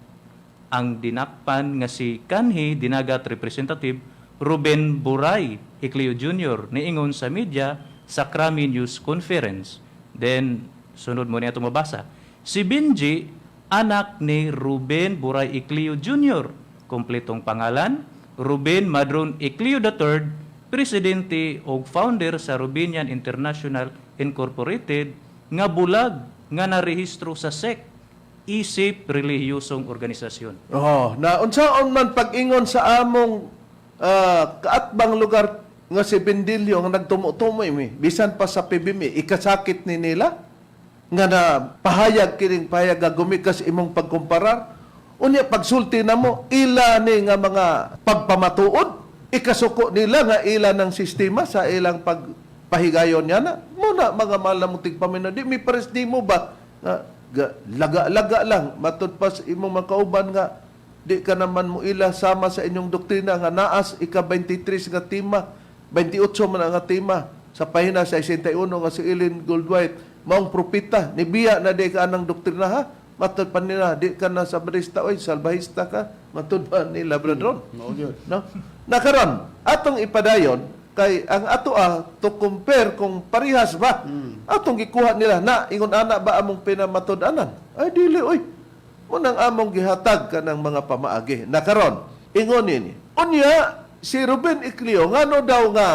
S1: Ang dinakpan nga si kanhi Dinagat Representative Ruben Buray Ecleo Jr. niingon sa media sa Krami News Conference. Then sunod mo niya mabasa. Si Benji anak ni Ruben Buray Ecleo Jr. Kompletong pangalan, Ruben Madron Ecleo III, presidente og founder sa Rubinian International Incorporated nga bulag nga narehistro sa SEC isip relihiyosong organisasyon.
S2: Oh, na unsaon man pag-ingon sa among kaatbang lugar nga si Bendilio nga nagtumo-tumo mi bisan pa sa PBM ikasakit ni nila nga na pahayag kining pahayag nga gumikas imong pagkumparar, unya pagsulti namo ila ni nga mga pagpamatuod, ikasuko nila nga ila ng sistema sa ilang pagpahigayon niya na muna. Mga mahal na mong tigpaminaw, di mi pares di mo ba nga laga-laga lang matud pa sa imong makauban nga di ka naman mo ila sama sa inyong doktrina nga naas ika 23 nga tema, 28 man ang nga tema sa pahina 61 nga si Ellen Goldwhite maong propeta ni biya na di ka anang doktrina, ha. Matud pa nila di ka na sabrista, oy, salbahista ka, matud pa nila, brethren.
S4: Mao gyud.
S2: No, nakaron atong ipadayon kay ang ato to compare kung parihas ba atong gikuha nila na ingon ana ba among pinamatud-anan, ay dili oy. Munang among gihatag kanang mga pamaagi. Nakaron ingon nini, unya si Ruben Ecleo, ngano daw nga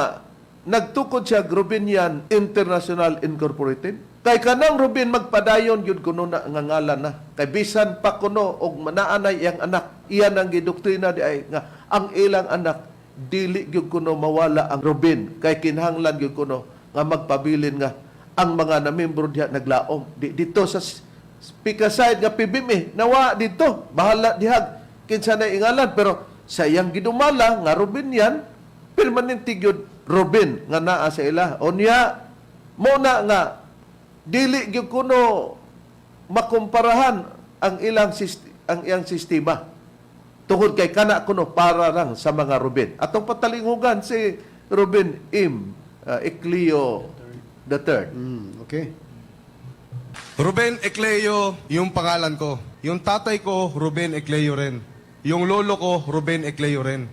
S2: nagtukod siya Rubinian International Incorporated? Kay kanang Ruben magpadayon gyud kuno na nga ngalan na kay bisan pa kuno og manaanay iyang anak, iyan ang gidoktrina di ay nga ang ilang anak dili gyud kuno mawala ang Ruben kay kinahanglan gyud kuno nga magpabilin nga ang mga namembro diha naglaom di dito sa speaker side nga PBM eh, nawa dito bahala dihag kinsa na ingalan, pero sa iyang gidumala nga Ruben yan permanente gyud Ruben nga naa sa ila. Unya mo na nga dili gyud kuno makumparahan ang iyang sistema tungod kay kana kuno para lang sa mga Ruben. Atong patalinghugan si Ruben M. Ecleo the Third.
S4: Okay.
S10: Ruben Ecleo yung pangalan ko. Yung tatay ko, Ruben Ecleo rin. Yung lolo ko, Ruben Ecleo rin.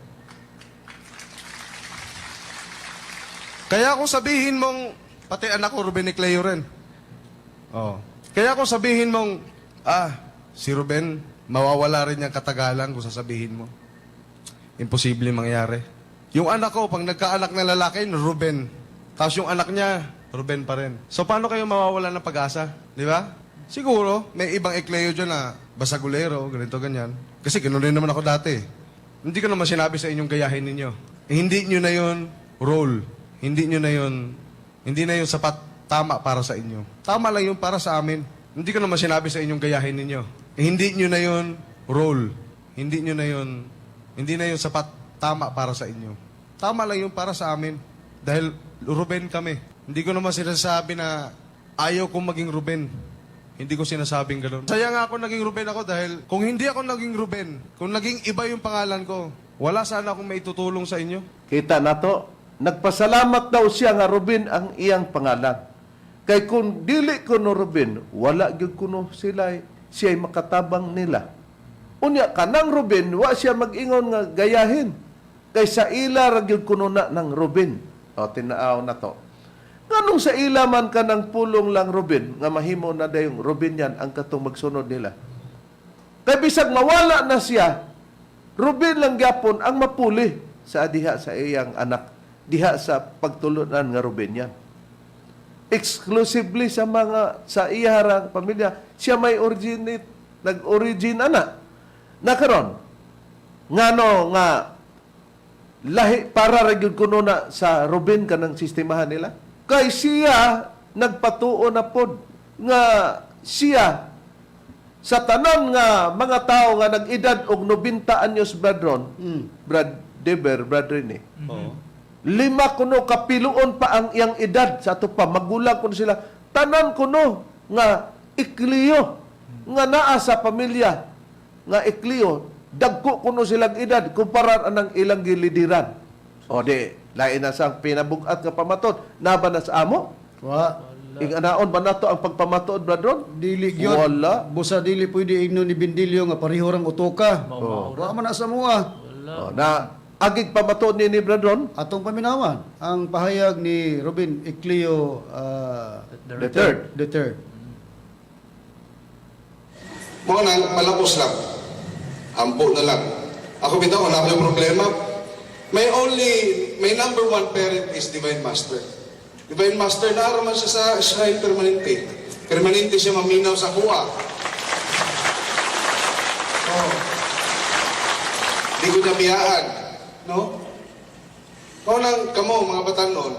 S10: Kaya kung sabihin mong, pati anak ko, Ruben Ecleo rin. Oh. Kaya kung sabihin mong, si Ruben, mawawala rin yung katagalan kung sasabihin mo. Imposible mangyari. Yung anak ko, pag nagkaanak na lalaki, Ruben. Tapos yung anak niya, Ruben pa rin. So paano kayo mawawala ng pag-asa? Di ba? Siguro, may ibang ekleo dyan na basagulero, ganito, ganyan. Kasi ganoon rin naman ako dati. Hindi ko naman sinabi sa inyong gayahin ninyo. Eh, hindi nyo na yun role. Hindi nyo na yun, hindi na yun sapat tama para sa inyo. Tama lang yun para sa amin. Hindi ko naman sinabi sa inyong gayahin ninyo. Eh, hindi nyo na yun role. Hindi nyo na yun, hindi na yun sapat tama para sa inyo. Tama lang yun para sa amin. Dahil Ruben kami. Hindi ko naman sinasabi na ayaw kong maging Ruben. Hindi ko sinasabing ganun. Saya nga ako naging Ruben ako dahil kung hindi ako naging Ruben, kung naging iba yung pangalan ko, wala sana akong maitutulong sa inyo.
S2: Kita nato, nagpasalamat daw siya nga Ruben ang iyang pangalan. Kay kung dili kuno Ruben, wala gyud kuno sila siya'y makatabang nila. Unya kanang Ruben, wa siya mag-ingon nga gayahin. Kay sa ila ra gyud kuno na ng Ruben. O tinaaw na to. Nganong sa ila man kanang pulong lang Ruben nga mahimo na dayong Ruben yan ang katong magsunod nila. Kay bisag mawala na siya, Ruben lang gyapon ang mapuli sa diha sa iyang anak, diha sa pagtulunan nga Ruben yan. Exclusively sa mga sa iyarang pamilya, siya may originate, nag-origin ana. Nakaron, ngano nga lahi para ra gyud kuno na sa Ruben kanang sistemahan nila. Kay siya nagpatuo na pod nga siya sa tanan nga mga tao nga nag-edad og 90 anyos, Brad Ron, Brad Deber, Brad Rene.
S3: Oo.
S2: Lima kuno kapiluon pa ang iyang edad sa ato pa magulang kuno sila. Tanan kuno nga ikliyo. Nga naa sa pamilya nga Ecleo, dagko kuno silang edad kumpara anang ilang gilidiran. O di, lain na sang pinabugat nga pamatod. Naba na sa amo?
S4: Wa.
S2: Inganaon ba nato ang pagpamatuod, bradron?
S4: Dili gyud.
S2: Wala.
S4: Busa dili pwede ingnon ni Bindilyo nga pareho rang utoka.
S1: Mao-mao
S4: Wa man na sa mua.
S2: O, na agig pamatuod ni bradron?
S4: Atong paminawan ang pahayag ni Ruben Ecleo
S2: The third.
S4: the third.
S10: Mao nang malapos lang. Ampo na lang. Ako bitaw, wala akong problema. My number one parent is Divine Master. Divine Master, naaraman siya sa Israel permanente. Permanente siya maminaw sa kuha. Oh. Di ko niya biyaan. No? Mao nang kamo, mga batanon,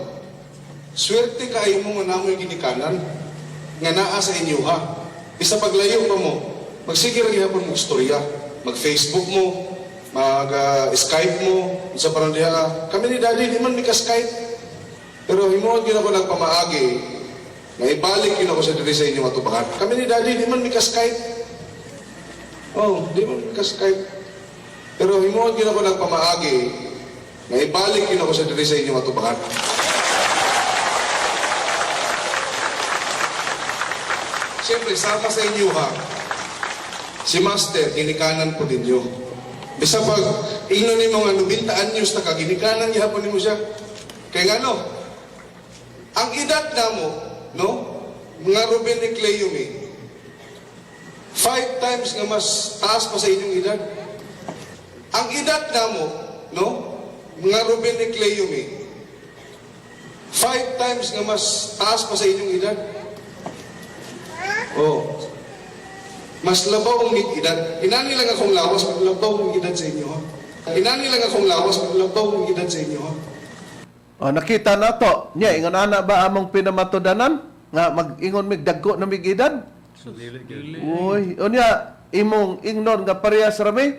S10: swerte kaayo mo nga namoy ginikanan, nga naa sa inyo ha. Bisa paglayo pa mo, magsige ra gihapon mo istorya, mag-Facebook mo, mag-Skype mo, sa parang diha ka. Kami ni Daddy, di man mi ka-Skype. Pero himuon gyud ako nagpamaagi, nga ibalik yun ako sa diri sa inyong atubangan. Kami ni Daddy, di man mi ka-Skype. Oh, di man mi ka-Skype. Pero himuon gyud ako nagpamaagi, nga ibalik yun ako sa diri sa inyong atubangan. Siyempre, sama sa inyo ha, si Master, ginikanan po ninyo. Bisa pag ingnon nimo nga 90 anyos na ka, ginikanan gihapon nimo siya. Kaya nga no, ang edad namo, no, mga Ruben ni Cleome, 5 times nga mas taas pa sa inyong edad. Ang edad namo, no, mga Ruben ni Cleome, 5 times nga mas taas pa sa inyong edad. Oh. Mas labaw ang edad. Inani lang akong lawas, labaw ang edad sa inyo. Ha? Inani lang akong lawas, labaw ang edad sa inyo. Ha?
S2: O, nakita na to. Nya, ingon ana ba among pinamatudanan? Nga mag-ingon mig dagko na mig edad? Uy, unya imong ingnon nga parehas rami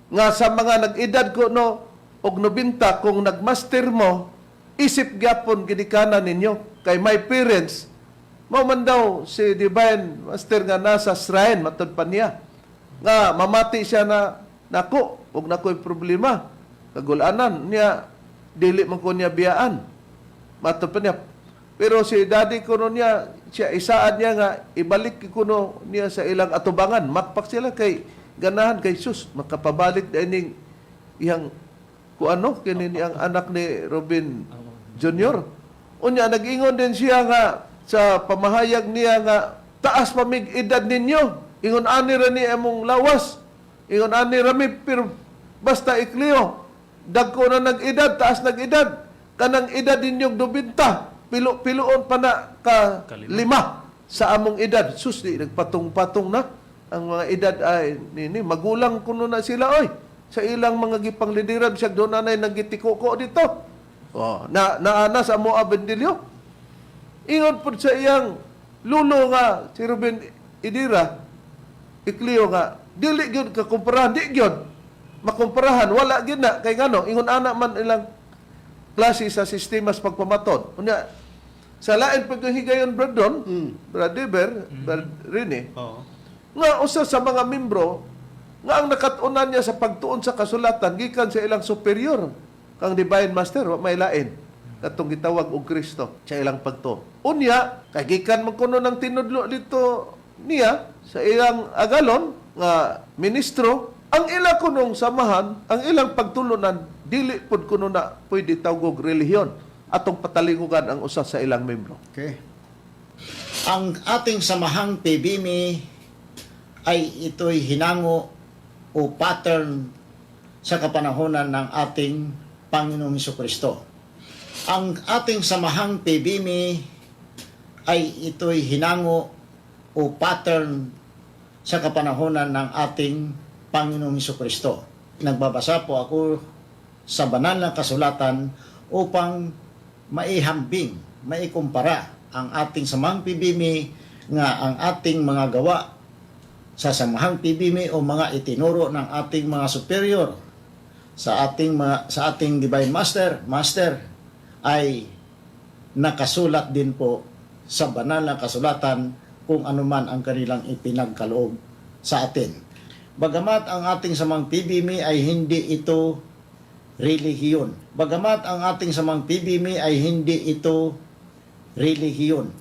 S2: nga sa mga nag-edad ko no og 90 kung nagmaster mo isip gyapon ginikanan ninyo kay my parents mao man daw si Divine Master nga nasa shrine matud pa niya nga mamati siya na nako ug nakoy problema kagulanan niya, dili man ko niya biyaan matud pa niya. Pero si daddy kuno niya, siya isaad niya nga ibalik kuno niya sa ilang atubangan. Makpak sila kay ganahan kay sus makapabalik na ining iyang kuano kini niyang anak ni Robin Jr. Unya nag-ingon din siya nga sa pamahayag niya nga taas pa mig edad ninyo. Ingon ani ra ni among lawas. Ingon ani ra mi, pero basta Ecleo dagko na nag-edad, taas nag-edad. Kanang edad ninyong 90, pilo-piloon pa na ka
S1: Kalima.
S2: lima sa among edad. Sus, di, nagpatong-patong na ang mga edad ay nini, magulang kuno na sila oy. Sa ilang mga gipanglidiran siya doon na nagitikuko dito. Oh, na naana sa amo Abendilio. Ingon pud sa iyang lulo nga si Ruben Idira, Ecleo nga dili gyud ka kumparahan, di gyud makumparahan, wala gyud na kay ngano ingon ana man ilang klase sa sistema sa pagpamatod. Unya sa lain pagkahigayon Brad Don, Brad Deber, Brad Rene,
S3: Oo.
S2: nga usa sa mga membro nga ang nakat-unan niya sa pagtuon sa kasulatan gikan sa ilang superior kang Divine Master, wa may lain katong gitawag og Kristo sa ilang pagtuo. Unya kay gikan man kuno ng tinudlo dito niya sa ilang agalon nga ministro, ang ila kunong samahan, ang ilang pagtulunan dili pud kuno na pwede tawgog relihiyon atong patalingugan ang usa sa ilang membro.
S4: Okay.
S11: Ang ating samahang PBMI ay ito'y hinango o pattern sa kapanahonan ng ating Panginoong Kristo. Ang ating samahang PBMI ay ito'y hinango o pattern sa kapanahonan ng ating Panginoong Kristo. Nagbabasa po ako sa banal na kasulatan upang maihambing, maikumpara ang ating samahang PBMI nga ang ating mga gawa sa samahang PBMI o mga itinuro ng ating mga superior sa ating Divine Master, Master ay nakasulat din po sa banal na kasulatan. kung anuman ang kanilang ipinagkaloob sa atin. Bagamat ang ating samang PBMI ay hindi ito relihiyon. Bagamat ang ating samang PBMI ay hindi ito relihiyon.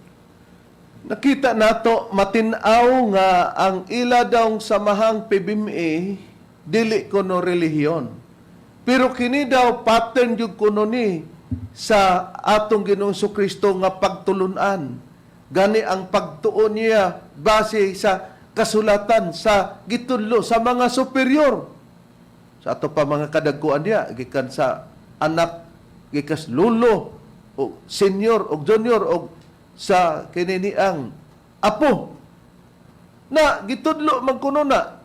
S2: Nakita nato matin-aw nga ang ila daw samahang PBMA dili kuno relihiyon. Pero kini daw pattern gyud kuno ni sa atong Ginoong Kristo nga pagtulunan. Gani ang pagtuon niya base sa kasulatan sa gitudlo sa mga superior. Sa ato pa mga kadagkuan niya gikan sa anak, gikas lulo o senior o junior o sa kininiang apo na gitudlo man kuno na,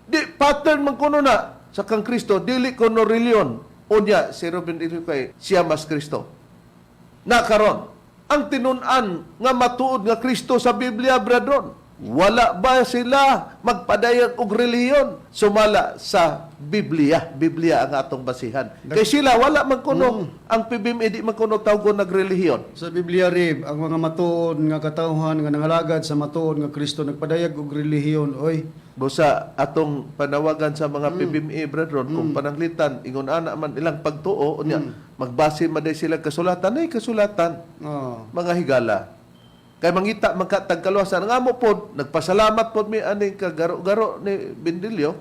S2: di pattern man kuno na sa kang Kristo, dili kuno reliyon. Unya si Ruben Ecleo siya mas Kristo na karon ang tinun-an nga matuod nga Kristo sa Biblia, brethren? Wala ba sila magpadayag og relihiyon sumala sa Biblia? Biblia ang atong basihan. Kay sila wala man kuno, ang PBMA di man kuno tawgon nagrelihiyon.
S4: Sa Biblia rib, ang mga matuod nga katawhan nga nangalagad sa matuod nga Kristo nagpadayag og relihiyon, oy.
S2: Busa atong panawagan sa mga PBMA, brethren, kung pananglitan ingon ana man ilang pagtuo, unya magbase man day sila kasulatan ay kasulatan, mga higala. Kay mangita man ka tagkaluwasan nga mo pod, nagpasalamat pod mi aning kagaro-garo ni Bendilio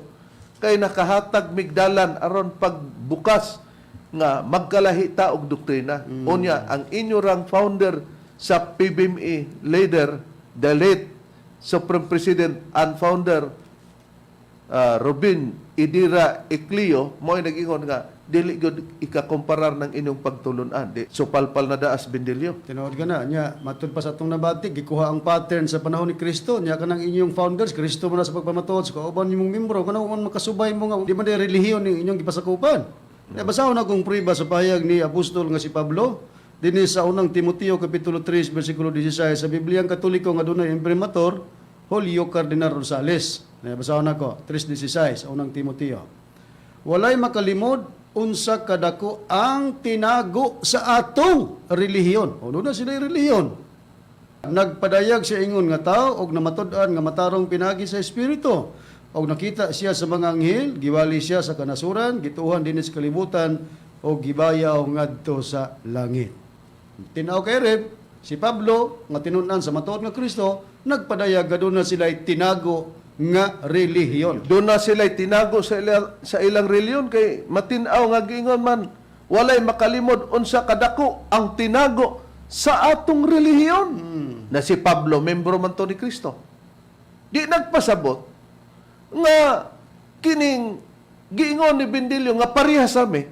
S2: kay nakahatag migdalan aron pagbukas nga magkalahi ta og doktrina. Unya ang inyo founder sa PBMA leader, the late Supreme President and founder Robin Idira Ecleo, mo'y nag-ingon nga dili gyud ikakomparar ng inyong pagtulunan. Di, so palpal na daas Bendilio.
S4: Tinuod ka na, nya, matud pa sa atong nabati, gikuha ang pattern sa panahon ni Kristo, nya kanang inyong founders, Kristo man na sa pagpamatuod, sa kauban nimong membro, kanang man makasubay mo nga, di man di relihiyon ning inyong gipasakupan. Nya basahon akong prueba sa pahayag ni Apostol nga si Pablo, dinhi sa unang Timoteo kapitulo 3 bersikulo 16 sa Biblia ang Katoliko nga dunay imprimatur, Julio Cardinal Rosales. Nya basahon nako 3:16 sa unang Timoteo. Walay makalimod unsa kadako ang tinago sa atong relihiyon. O na sila relihiyon. Nagpadayag siya ingon nga tao og namatud-an nga matarong pinagi sa espiritu. Og nakita siya sa mga anghel, giwali siya sa kanasuran, gituhan dinhi sa kalibutan og gibayaw ngadto sa langit. Tinaw kay Reb, si Pablo nga tinun-an sa matuod nga Kristo, nagpadayag aduna sila tinago nga relihiyon.
S2: Doon na sila tinago sa ilang reliyon kay matin-aw nga giingon man walay makalimod unsa kadako ang tinago sa atong relihiyon. Na si Pablo membro man to ni Kristo. Di nagpasabot nga kining giingon ni Bendilio nga parehas mi.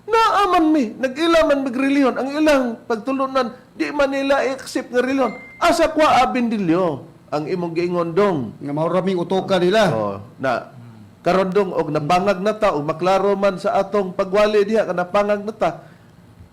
S2: Naaman mi, nag-ila man mig relihiyon, ang ilang pagtulunan di man nila i-accept nga relihiyon. Asa kwa a Bendilio ang imong giingon dong?
S4: Nga mao raming utoka nila.
S2: Oh, na karon dong og napangag na ta og maklaro man sa atong pagwali diha ka napangag na ta,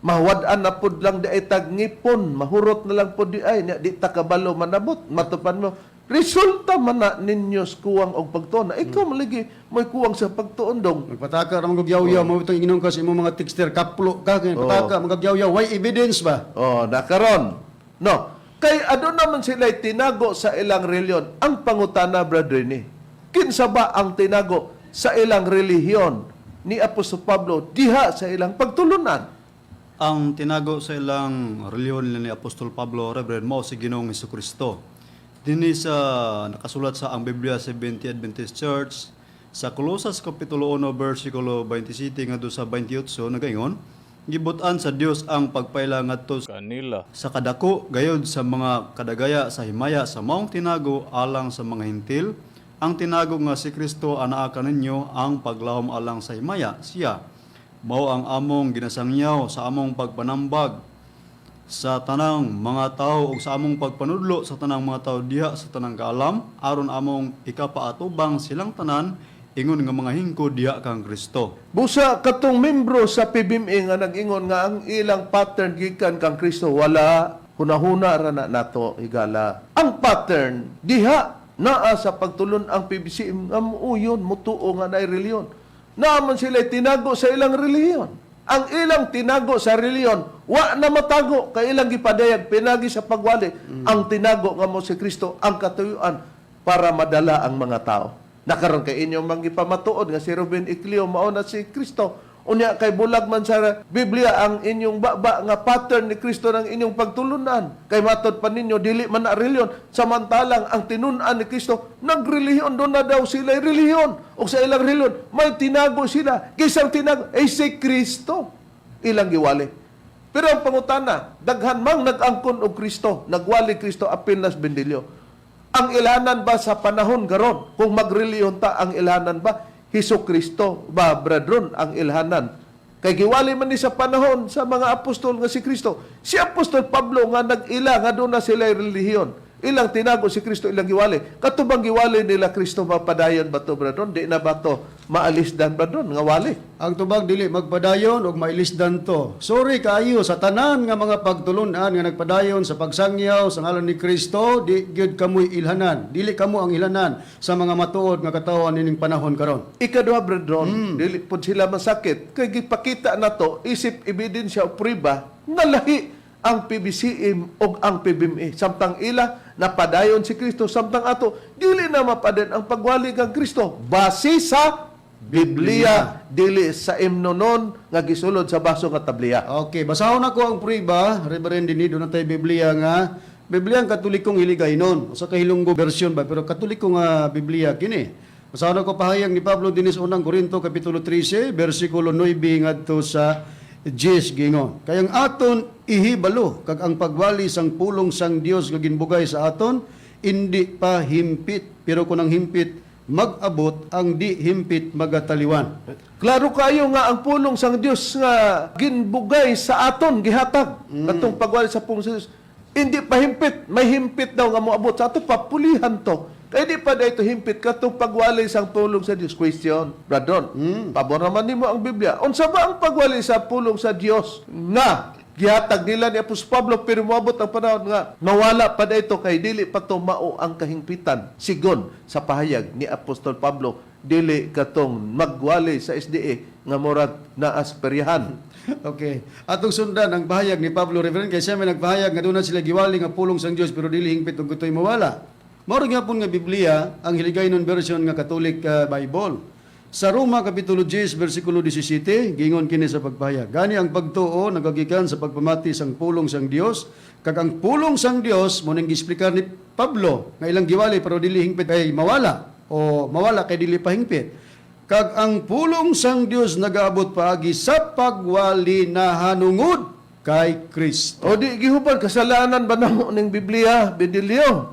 S2: mahwad-an na pud lang di ay tag ngipon, mahurot na lang pud di ay nya di ta kabalo manabot matupan mo resulta man na ninyo sa kuwang og pagtuon na ikaw maligi mo'y kuwang sa pagtuon dong.
S4: Magpataka ra man yaw-yaw mo itong ingon ka sa imong mga texter kaplo ka kay pataka magagyaw-yaw, why evidence ba?
S2: Oh, na karon. No. Kay aduna man sila tinago sa ilang reliyon. Ang pangutana, brother ni, kinsa ba ang tinago sa ilang relihiyon ni Apostol Pablo diha sa ilang pagtulunan?
S3: Ang tinago sa ilang reliyon ni Apostol Pablo, Reverend, mao si Ginoong Kristo. Dinhi sa nakasulat sa ang Biblia Seventh Adventist Church sa Colosas Kapitulo 1 versikulo 27 ngadto sa 28 nagaingon, gibutan sa Dios ang pagpaila ngadto
S1: Kanila.
S3: Sa kadako gayod sa mga kadagaya sa himaya sa maong tinago alang sa mga Hentil, ang tinago nga si Kristo anaa kaninyo ang paglahom alang sa himaya. Siya mao ang among ginasangyaw sa among pagpanambag sa tanang mga tao ug sa among pagpanudlo sa tanang mga tao diha sa tanang kaalam aron among ikapaatubang silang tanan ingon nga mga hingko diha kang Kristo.
S2: Busa katong membro sa PBMA nga nag-ingon nga ang ilang pattern gikan kang Kristo, wala, hunahuna ra na nato, higala. Ang pattern diha naa sa pagtulon ang PBCM nga muuyon mutuo nga naay reliyon. Naa man sila tinago sa ilang relihiyon. Ang ilang tinago sa reliyon, wa na matago kay ilang gipadayag pinagi sa pagwali ang tinago nga mo si Kristo ang katuyuan para madala ang mga tao. Nakaron kay inyong mangipamatuod nga si Ruben Icleo mao na si Kristo. Unya kay bulag man sa Biblia ang inyong baba nga pattern ni Kristo ng inyong pagtulunan. Kay matod pa ninyo dili man na reliyon, samantalang ang tinun-an ni Kristo nagrelihiyon, doon na daw sila relihiyon. O sa ilang relihiyon may tinago sila. Kisang tinago ay si Kristo ilang giwali. Pero ang pangutana, daghan mang nag-angkon og Kristo, nagwali Kristo apil nas bendilyo. Ang ilanan ba sa panahon garon, kung magreliyon ta, ang ilanan ba Hesus Kristo ba, brethren, ang ilhanan? Kay giwali man ni sa panahon sa mga apostol nga si Kristo. Si Apostol Pablo nga nag-ila nga doon na sila relihiyon. Ilang tinago si Kristo, ilang giwali. Katubang giwali nila Kristo, mapadayon ba to, brethren? Di na ba to maalisdan, brethren, nga wali?
S4: Ang tubag dili magpadayon og mailisdan to. Sorry kaayo sa tanan nga mga pagtulunan nga nagpadayon sa pagsangyaw sa ngalan ni Kristo, di gyud kamoy ilhanan. Dili kamo ang ilhanan sa mga matuod nga katawhan nining panahon karon.
S2: Ikaduha, brethren, dili po sila masakit. Kay gipakita na to, isip ebidensya o priba, nga lahi ang PBCM o ang PBMA. Samtang ila, napadayon si Kristo. Samtang ato, dili na mapadayon ang pagwali kang Kristo. Base sa Biblia, dili sa imnonon nga gisulod sa baso nga tabliya.
S4: Okay, basahon ako ang priba, Reverend Dini, doon na tayo Biblia nga Biblia ang Katolikong Hiligaynon. Usa ka Hilonggo version ba, pero Katoliko nga Biblia kini. Basahon ako pahayag ni Pablo dinis unang Korinto kapitulo 13 bersikulo 9 ngadto sa 10, gingon. Kay ang aton ihibalo kag ang pagwali sang pulong sang Dios nga ginbugay sa aton indi pa himpit, pero kun ang himpit mag-abot, ang di himpit magataliwan.
S2: Klaro kayo nga ang pulong sang Dios nga ginbugay sa aton gihatag katong pagwali sa pulong sa Dios hindi pa himpit, may himpit daw nga moabot sa ato, papulihan to. Kay di pa dayto himpit katong pagwali sang pulong sa Dios. Question, Bradon. Pabor naman nimo ang Biblia. Unsa ba ang pagwali sa pulong sa Dios nga gihatag nila ni Apostol Pablo, pero moabot ang panahon nga mawala pa dayto kay dili pa to mao ang kahingpitan sigon sa pahayag ni Apostol Pablo, dili katong magwali sa SDA nga murag naasperyahan?
S4: Okay. Atong sundan ang pahayag ni Pablo, Reverend, kay siya may nagpahayag nga doon na sila giwali nga pulong sang Dios pero dili hingpit ug kutoy mawala. Mao ra gyapon nga Biblia ang Hiligaynon version nga Catholic Bible. Sa Roma kapitulo 10 bersikulo 17 gingon kini sa pagpahayag. Gani ang pagtuo nagagikan sa pagpamati sang pulong sang Dios, kag ang pulong sang Dios mo ning giexplikar ni Pablo nga ilang giwali pero dili hingpit kay mawala o mawala kay dili pa hingpit. Kag ang pulong sang Dios nagaabot paagi sa pagwali na hanungod kay Kristo.
S2: O di gihuban, kasalanan ba namo ning Biblia, Bidilio?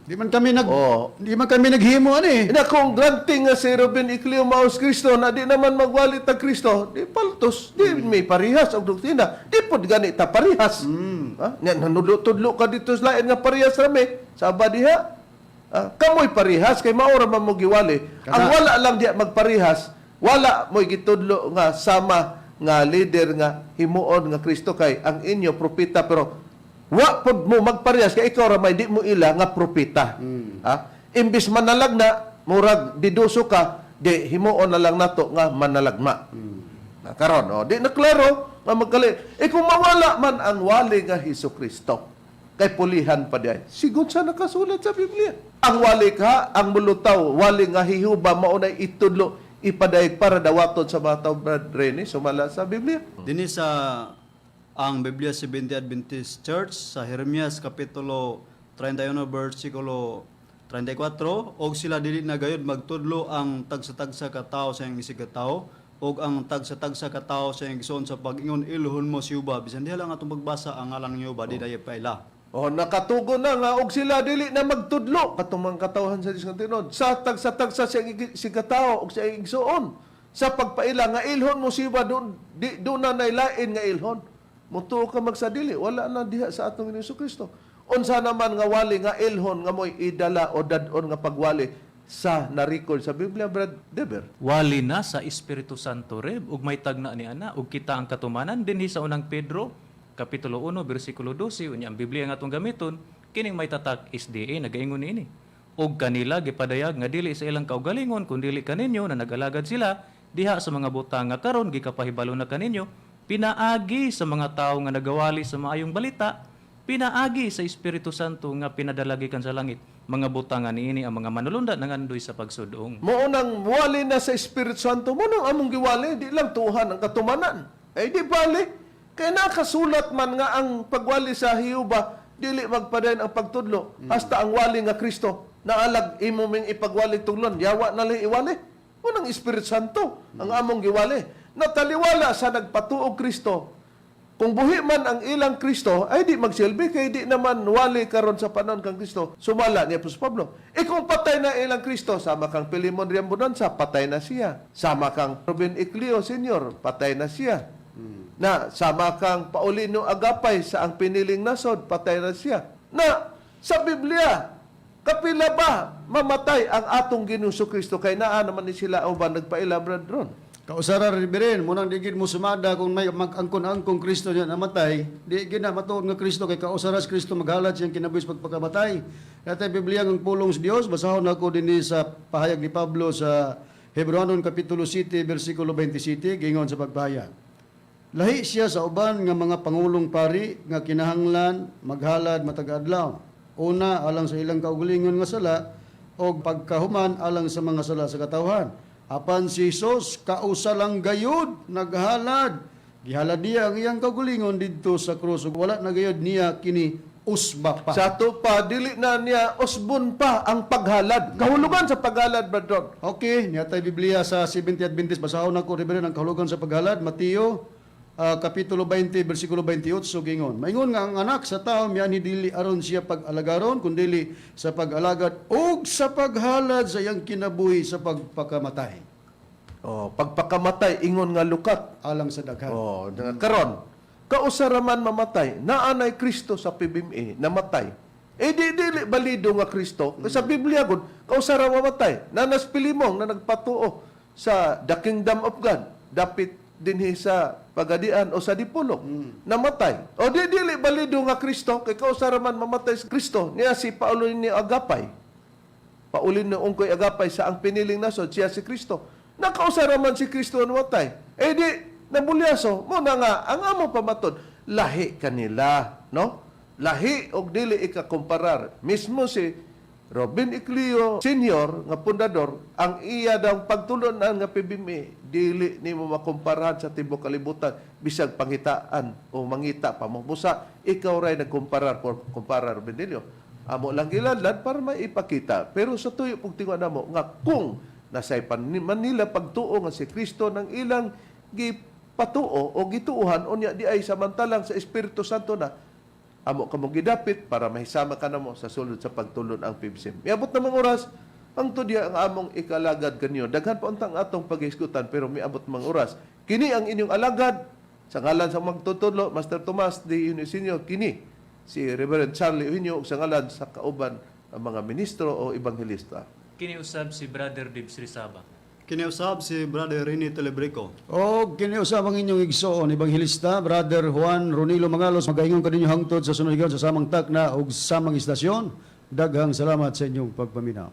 S4: Di man kami nag
S2: Oh.
S4: di man kami naghimo ani.
S2: Ina kung granting nga si Ruben Icleo maos Kristo na di naman magwali ta Kristo, di paltos, di may parihas og doktrina, di pod gani ta parihas. Ha? Nya nanudlo-tudlo ka dito sa lain nga parihas rami, saba diha. Ah, kamoy parihas kay mao ra man mo giwali. Ang wala lang diha magparihas, wala mo'y gitudlo nga sama nga leader nga himuon nga Kristo, kay ang inyo propeta pero wa pod mo magparehas kay ikaw ra may di mo ila nga propeta. Ha? Imbis manalagna, murag diduso ka, di himuon na lang nato nga manalagma. Na karon, oh, di na klaro nga magkali. Eh kung mawala man ang wali nga Hesus Kristo, kay pulihan pa diay. Sigon sa nakasulat sa Biblia. Ang wali ka, ang mulutaw, wali nga hihuba, maunay itudlo, ipadayag para dawaton sa mga tao, Brad Rene, sumala sa Biblia.
S3: Dinhi sa ang Biblia Seventh Adventist Church sa Jeremias kapitulo 31 bersikulo 34, og sila dili na gayud magtudlo ang tagsa-tagsa ka tawo sa iyang isig ka tawo og ang tagsa-tagsa ka tawo sa iyang igsoon sa pag-ingon, "Ilhon mo si Yuba." Bisan diha lang atong pagbasa ang ngalan ng Yuba, di dayon paila.
S2: Oh, nakatugon na nga og sila dili na magtudlo katong mga katawhan sa Dios nga tinuod sa tagsa-tagsa sa si katao og sa igsoon sa pagpaila nga ilhon mo siba doon di doon na nailain nga ilhon. Mutuo ka magsadili, wala na diha sa atong Hesus Kristo. Unsa naman nga wali nga ilhon nga mo'y idala o dadon nga pagwali sa na-record sa Biblia, Brad Deber?
S1: Wali na sa Espiritu Santo, Reb, ug may tagna ni ana ug kita ang katumanan dinhi sa unang Pedro kapitulo 1 bersikulo 12. Unya ang Biblia nga atong gamiton kining may tatak SDA nagaingon niini, ug kanila gipadayag nga dili sa ilang kaugalingon kun dili kaninyo na nagalagad sila diha sa mga butang nga karon gikapahibalo na kaninyo. Pinaagi sa mga tawo nga nagawali sa maayong balita, pinaagi sa Espiritu Santo nga pinadala gikan sa langit. Mga butang nga niini ang mga manulunda nangandoy sa pagsudong.
S2: Mao nang wali na sa Espiritu Santo, mao nang among giwali, di lang tuhan ang katumanan. Eh di bali, kay nakasulat man nga ang pagwali sa Jehova, dili magpadayon ang pagtudlo, hasta ang wali nga Kristo, naalag imo ming ipagwali tuglon, yawa na lang iwali. Mao nang Espiritu Santo ang among giwali. Nataliwala sa nagpatuog Kristo. Kung buhi man ang ilang Kristo, ay di magsilbi, kay di naman wali karon sa panahon kang Kristo. Sumala ni Apostol Pablo. E kung patay na ilang Kristo, sama kang Pilimon Riambonanza, patay na siya. Sama kang Ruben Ecleo Senior, patay na siya. Na sama kang Paulino Agapay sa ang piniling nasod, patay na siya. Na sa Biblia, kapila ba mamatay ang atong Ginoong Kristo kay naa naman ni sila uban nagpaila, Brad Ron?
S4: Kausara Reverend, munang di gid mo sumada kung may mag-angkon-angkong Kristo niya namatay, di gid na matuod nga Kristo kay kausara si Kristo maghalad siyang kinabuhi sa pagpakamatay. Natay Biblia ang pulong sa Dios, basahon nako dinhi sa pahayag ni Pablo sa Hebreoanon kapitulo 7 bersikulo 27 gingon sa pagpahayag. Lahi siya sa uban nga mga pangulong pari nga kinahanglan maghalad matag adlaw. Una alang sa ilang kaugalingon nga sala og pagkahuman alang sa mga sala sa katawhan. Apan si Jesus kausa lang gayud naghalad. Gihalad niya ang iyang kaugalingon didto sa krus ug wala na gayud niya kini usba pa.
S2: Sa ato pa, dili na niya usbon pa ang paghalad. Kahulugan sa paghalad, Brad Ron.
S4: Okay, niya tay Biblia sa 70 Adventist basahon nako, Reverend, ang kahulugan sa paghalad. Mateo kapitulo 20 bersikulo 28 gingon. Maingon nga ang anak sa tao mianhi dili aron siya pag-alagaron kundili sa pag-alagad ug sa paghalad sa iyang kinabuhi sa pagpakamatay
S2: Oh, pagpakamatay ingon nga lukat.
S4: Alang sa daghan.
S2: Oh, nga karon kausaraman mamatay, naanay Kristo sa PBMA namatay. Eh di dili balido nga Kristo. Sa Biblia gud, kausara mamatay. Nanas Pilimong na nagpatuo sa the kingdom of God, dapit dinhi sa Pagadian o sa Dipolog, namatay. O di dili balido nga Kristo kay kausara man mamatay si Kristo. Niya si Paulo ni Agapay. Paulin na ungkoy agapay sa ang piniling nasod, siya si Kristo. Nakausara man si Kristo ang watay. Eh di, nabulyaso, mo na nga, ang amo pamatod, lahi kanila, no? Lahi og dili ikakumparar. Mismo si Robin Ecleo Senior nga pundador, ang iya daw pagtulunan nga PBMA, dili nimo makumparahan sa tibuok kalibutan bisag pangitaan o mangita pa mo. Busa ikaw ray nagkumparar por kumparar Benilio. Amo lang giladlad para maipakita. Pero sa tuyo pug tingon namo nga kung nasay pan Manila pagtuo nga si Kristo ng ilang gipatuo o gituohan unya di ay samantalang sa Espiritu Santo na amo kamo gidapit para mahisama ka namo sa sulod sa pagtulon ang PBCM. Miabot namang oras, ang tudya ang among ikalagad kanyo. Daghan pa untang atong paghisgutan pero miabot mang oras. Kini ang inyong alagad sa ngalan sa magtutudlo, Master Tomas D. Unisinyo, kini si Reverend Charlie Eugenio ug sa ngalan sa kauban ang mga ministro o ebanghelista.
S1: Kini usab si Brother Dibs Rizaba.
S3: Kiniusab si Brother Rene Telebrico.
S4: O kini usab ang inyong igsoon ebanghelista Brother Juan Ronilo Mangalos magaingon kaninyo hangtod sa sunod sa samang takna ug samang istasyon. Daghang salamat sa inyong pagpaminaw.